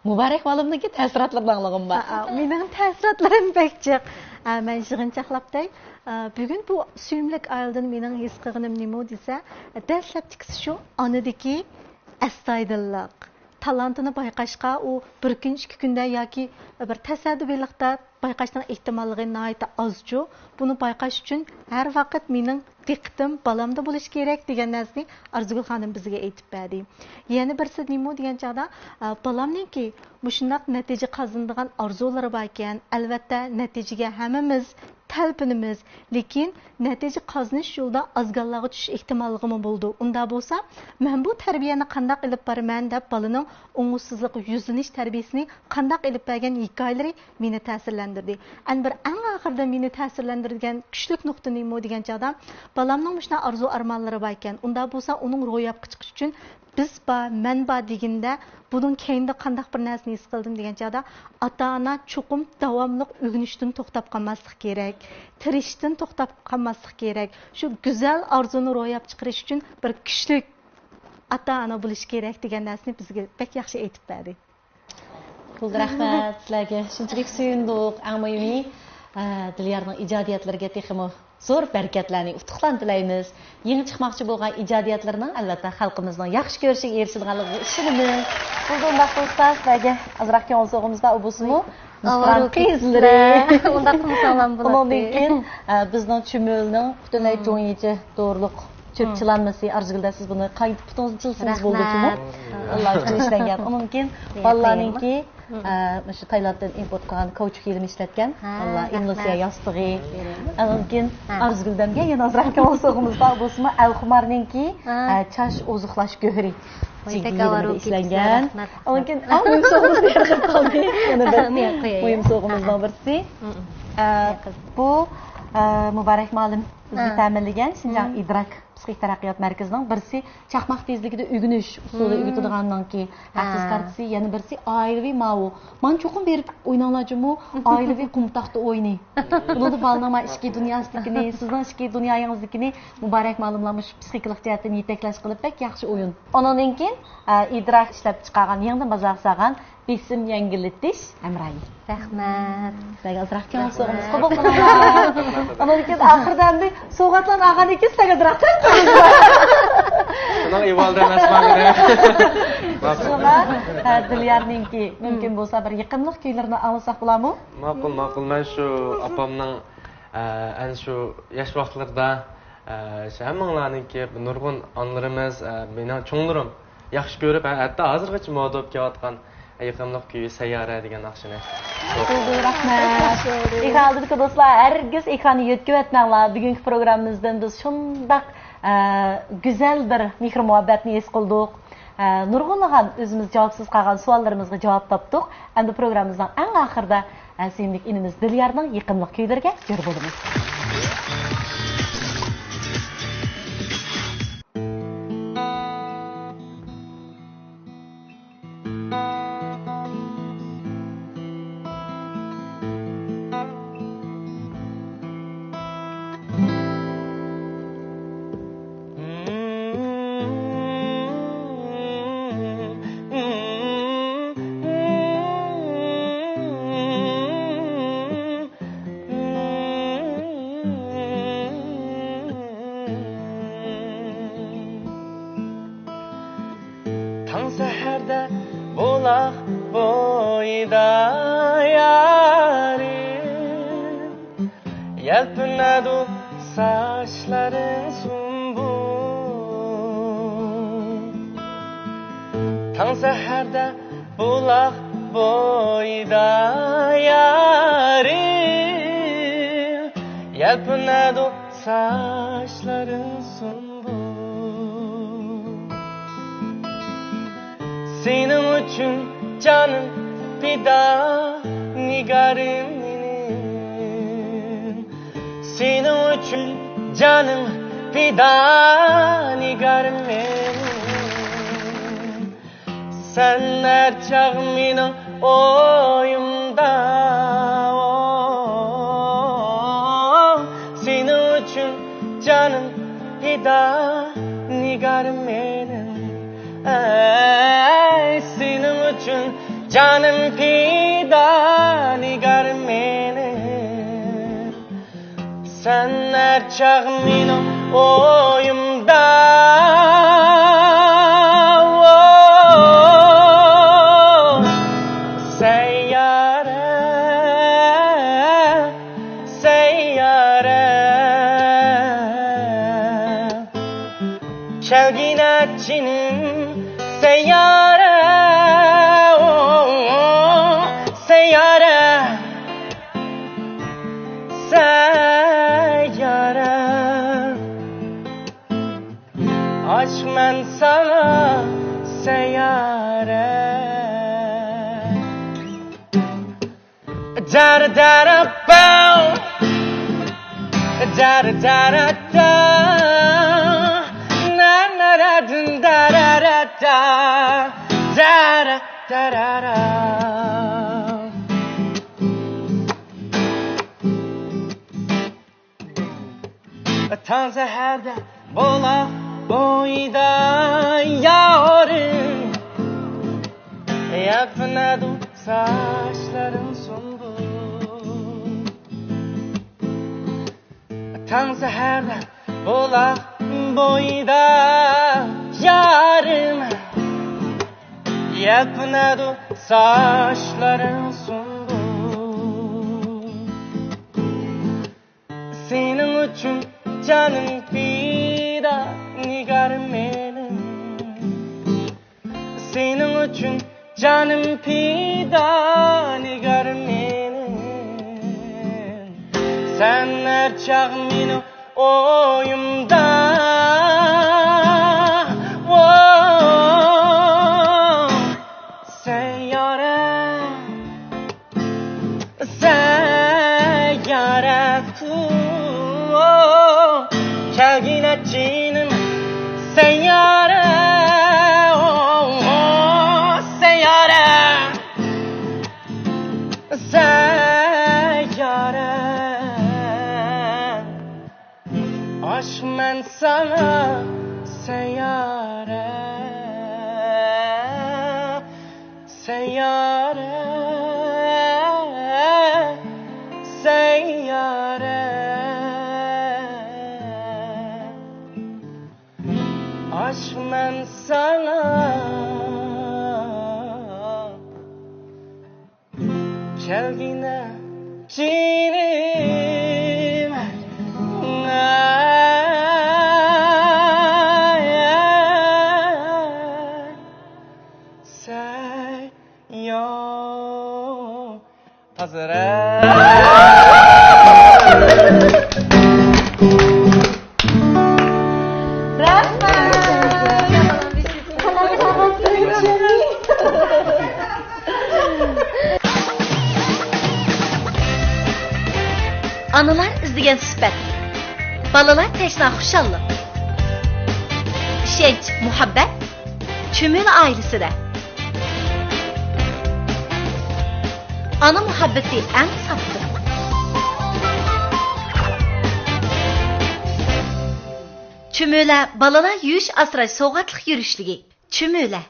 مۇبارەك مۇئەللىمنىڭكى تەسىراتلىرىنى ئاڭلىغۇم بار. ئا، ئا، مېنىڭ تەسىراتلىرىم بەك جىق. ئا، مەن يىغىنچاقلاپ دەي. ئا، بۈگۈن بۇ سۆيۈملۈك ئائىلىدىن مېنىڭ ھېس قىلغىنىم نېمە دېسە، دەسلەپتىكىسى شۇ ئانىدىكى ئەستايىدىللىق. تالانتىنى بايقاشقا ئۇ بىر كۈن، ئىككى كۈندە ياكى بىر تەسادىپىيلىقتا بايقاشنىڭ ئېھتىماللىقى ناھايىتى ئازچۇ. بۇنى بايقاش ئۈچۈن ھەر ۋاقىت مېنىڭ دىققىتىم بالامدا بولۇشى كېرەك دېگەن نەرسىنى ئارزۇگۈل خانىم بىزگە ئېيتىپ بەردى. يەنە بىرسى نېمە دېگەن چاغدا، ئا، بالامنىڭكى مۇشۇنداق نەتىجە قازىنىدىغان ئارزۇلىرى باركەن، ئەلۋەتتە، نەتىجىگە ھەممىمىز تەلپۈنىمىز، لېكىن نەتىجە قازىنىش يولىدا ئازگاللارغا چۈشۈش ئېھتىماللىقىمۇ بولىدۇ. ئۇنداق بولسا، مەن بۇ تەربىيەنى قانداق ئېلىپ بارىمەن دەپ بالىنىڭ ئوڭۇشسىزلىققا يۈزلىنىش تەربىيەسىنى قانداق ئېلىپ بەرگەن ھېكايىلىرى مېنى تەسىرلەندۈردى. ئەنە بىر ئەڭ ئاخىرىدا مېنى تەسىرلەندۈرگەن كۈچلۈك نۇقتا نېمە دېگەن چاغدا، بالامنىڭ مۇشۇنداق ئارزۇ ئارمانلىرى باركەن، ئۇنداق بولسا ئۇنىڭ روياپقا چىقىشى ئۈچۈن بىز بار، مەن بار دېگىنىدە، بۇنىڭ كەينىدە قانداق بىر نەرسىنى ھېس قىلدىم دېگەن چاغدا، ئاتا-ئانا چوقۇم داۋاملىق ئۆگىنىشتىن توختاپ قالماسلىق كېرەك، تىرىشىشتىن توختاپ قالماسلىق كېرەك. شۇ گۈزەل ئارزۇنى روياپقا چىقىرىش ئۈچۈن بىر كۈچلۈك ئاتا-ئانا بولۇش كېرەك دېگەن نەرسىنى بىزگە بەك ياخشى ئېيتىپ بەردى. بولدى، رەھمەت سىلەرگە. شۇنچىلىك سۆيۈندۇق. ئەڭ مۇھىمى، ئە، دىليارنىڭ ئىجادىيەتلىرىگە تېخىمۇ زور بەرىكەتلەرنى، ئۇتۇقلارنى تىلەيمىز. يېڭى چىقماقچى بولغان ئىجادىيەتلىرىنىڭ، ئەلۋەتتە، خەلقىمىزنىڭ ياخشى كۆرۈشىگە ئېرىشىدىغانلىقىغا ئىشىنىمىز. بولدى، ئۇنداق بولسا، سىلەرگە ئازراق كۆڭۈل سوغىمىزدا ئۇ بولسىمۇ، مىسران قىزلىرى. ئۇنداق قىلمىساڭلام بولاتتى. ئۇنىڭدىن كېيىن، ئە، بىزنىڭ چۈمۈلنىڭ پۈتۈنلەي جۇڭيىچە دورىلىق چۆپ چىلانمىسى، ئارزۇگۈلدە سىز بۇنى قايتىپ پۇتىڭىزنى چىلىسىڭىز بولىدۇ شۇمۇ. رەھمەت. ئاللا ئۈچۈن ئىشلەنگەن. ئۇنىڭدىن كېيىن بالىلارنىڭكى، ئە، مۇشۇ تايلاندتىن ئىمپورت قىلغان كاۋچۇك يېلىمى ئىشلەتكەن. ھە، بالىلار ئىملىسىيا ياستۇقى. ئۇنىڭدىن كېيىن ئارزۇگۈلدەمگە يەنە ئازراق كۆڭۈل سوغىمىز بار بولسىمۇ، ئەلخۇمارنىڭكى، ئە، چاچ ئوزۇقلاش گۆھىرى. ئىشلەنگەن. ئۇنىڭدىن كېيىن ئەڭ مۇھىم سوغىمىز بېرىلىپ قالدى. يەنە بىر مۇھىم سوغىمىزنىڭ بىرسى. ئە، بۇ، ئە، مۇبارەك مۇئەللىم بىزگە تەمىنلىگەن شىنجاڭ ئىدراك پسىخىك تەرەققىيات مەركىزىنىڭ بىرسى چاقماق تېزلىكىدە ئۆگىنىش ئۇسۇلى ئۆگىتىدىغاننىڭكى ھەقسىز كارتىسى، يەنە بىرسى ئائىلىۋى ماۋۇ. مانا چوقۇم بېرىپ ئويناڭلار جۇمۇ، ئائىلىۋى قۇم تاختا ئوينى. بۇنىڭدا بالىنىڭ مانا ئىچكى دۇنياسىدىكىنى، سىزنىڭ ئىچكى دۇنياڭىزدىكىنى مۇبارەك مۇئەللىملار مۇشۇ پسىخىكىلىق جەھەتتىن يېتەكلەش قىلىپ بەك ياخشى ئويۇن. ئۇنىڭدىن كېيىن، ئە، ئىدراك ئىشلەپ چىقارغان، يېڭىدىن بازارغا سالغان بېسىم يەڭگىللىتىش ھەمراھى. رەھمەت. سىلەرگە ئازراق كۆڭۈل سوغىمىز قوبۇل قىلىڭلار. ئۇنىڭدىن كېيىن ئاخىرىدا ئەمدى سوۋغاتلارنى ئالغاندىن كېيىن سىلەرگە ئازراق تەم قىلىمىز. شۇنىڭ ئىۋالدى ئەمەسمۇ مېنى. شۇڭا، ھە، دىليارنىڭكى مۇمكىن بولسا بىر يېقىملىق كۈيلىرىنى ئاڭلىساق بولامۇ؟ ماقۇل، ماقۇل. مەن شۇ ئاپامنىڭ، ئە، ئەنە شۇ ياش ۋاقىتلىرىدا، ئە، شۇ ھەممىڭلارنىڭكى نۇرغۇن ئانىلىرىمىز، ئە، مېنىڭ چوڭلىرىم ياخشى كۆرۈپ، ھە، ھەتتا ھازىرغىچە مودا بولۇپ كېلىۋاتقان يېقىملىق كۈيى سەييارە دېگەن ناخشىنى. بولدى، رەھمەت. ئېكران ئالدىدىكى دوستلار، ھەرگىز ئېكراننى يۆتكىۋەتمەڭلار. بۈگۈنكى پروگراممىمىزدىن بىز شۇنداق، ئە، گۈزەل بىر مېھىر-مۇھەببەتنى ھېس قىلدۇق. ئە، نۇرغۇنلىغان ئۆزىمىز جاۋابسىز قالغان سوئاللىرىمىزغا جاۋاب تاپتۇق. ئەمدى پروگراممىمىزنىڭ ئەڭ ئاخىرىدا، ئە، سۆيۈملۈك ئىنىمىز دىليارنىڭ يېقىملىق كۈيلىرىگە جۆر بولىمىز. تاڭ سەھەردە بۇلاق بويىدا يارىم، يەلپۈنەدۇ ساچلىرىڭ سۇمبۇل. تاڭ سەھەردە بۇلاق بويىدا يارىم، يەلپۈنەدۇ ساچلىرىڭ سۇمبۇل. سېنىڭ ئۈچۈن جانىم پىدا، نىگارىم مېنىڭ. سېنىڭ ئۈچۈن جانىم پىدا، نىگارىم مېنىڭ. سەن ھەر چاغ مېنىڭ ئويۇمدا، سېنىڭ ئۈچۈن جانىم پىدا، نىگارىم مېنىڭ. ئەي، سېنىڭ ئۈچۈن جانىم پىدا نىگار مېنىڭ، سەن ھەر چاغ مېنىڭ ئويۇمدا. سەييارە، سەييارە، كەلگىنە جېنىم سەييارە، سەييارە، سەييارە. ئاشىقمەن ساڭا سەييارە. دارا دارا باو، دارا دارا دا، نا نا را دن دارا را دا، دارا دارا را. تاڭ سەھەردە بۇلاق بويىدا يارىم، يەلپۈنەدۇ ساچلىرىڭ سۇمبۇل. تاڭ سەھەردە بۇلاق بويىدا يارىم، يەلپۈنەدۇ ساچلىرىڭ سۇمبۇل. سېنىڭ ئۈچۈن جانىم پىدا، نىگار مېنىڭ. سېنىڭ ئۈچۈن جانىم پىدا، نىگار مېنىڭ. سەن ھەر چاغ مېنىڭ ئويۇمدا. ۋو. سەييارە، سەييارە، كەلگىنە جېنىم سەييارە، سەييارە، سەييارە. ئاشىقمەن ساڭا سەييارە، سەييارە، سەييارە. ئاشىقمەن ساڭا. كەلگىنە جېنىم، ئاي، ئاي، سەييارە. تازىراق. ئانىلار ئىزدىگەن سۈپەت، بالىلار تەشنا خۇشاللىق. ئىشەنچ، مۇھەببەت چۈمۈلە ئائىلىسىدە. ئانا مۇھەببىتى ئەڭ ساپلىق. چۈمۈلە بالىلار يۇيۇش ئاسراش سوۋغاتلىق يۈرۈشلۈكى. چۈمۈلە.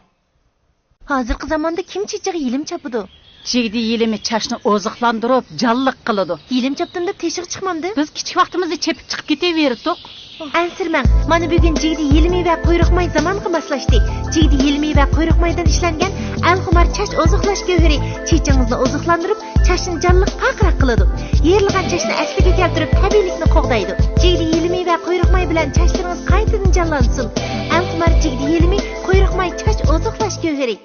ھازىرقى زاماندا كىم چېچىغا يېلىم چاپىدۇ؟ جىگدە يېلىمى چاچنى ئوزۇقلاندۇرۇپ، جانلىق قىلىدۇ. يېلىم چاپتىم دەپ تېشىغا چىقمامدىم. بىز كىچىك ۋاقتىمىزدا چېپىپ چىقىپ كېتىۋېرىتتۇق. ئەنسىرىمەڭ، مانا بۈگۈن جىگدە يېلىمى ۋە قۇيرۇق ماي زامانغا ماسلاشتى. جىگدە يېلىمى ۋە قۇيرۇق مايدىن ئىشلەنگەن ئەلخۇمار چاچ ئوزۇقلاش گۆھىرى چېچىڭىزنى ئوزۇقلاندۇرۇپ، چاچنى جانلىق، پارقىراق قىلىدۇ. يېرىلغان چاچنى ئەسلىگە كەلتۈرۈپ، تەبىئىيلىكنى قوغدايدۇ. جىگدە يېلىمى ۋە قۇيرۇق ماي بىلەن چاچلىرىڭىز قايتىدىن جانلانسۇن. ئەلخۇمار جىگدە يېلىمى، قۇيرۇق ماي چاچ ئوزۇقلاش گۆھىرى.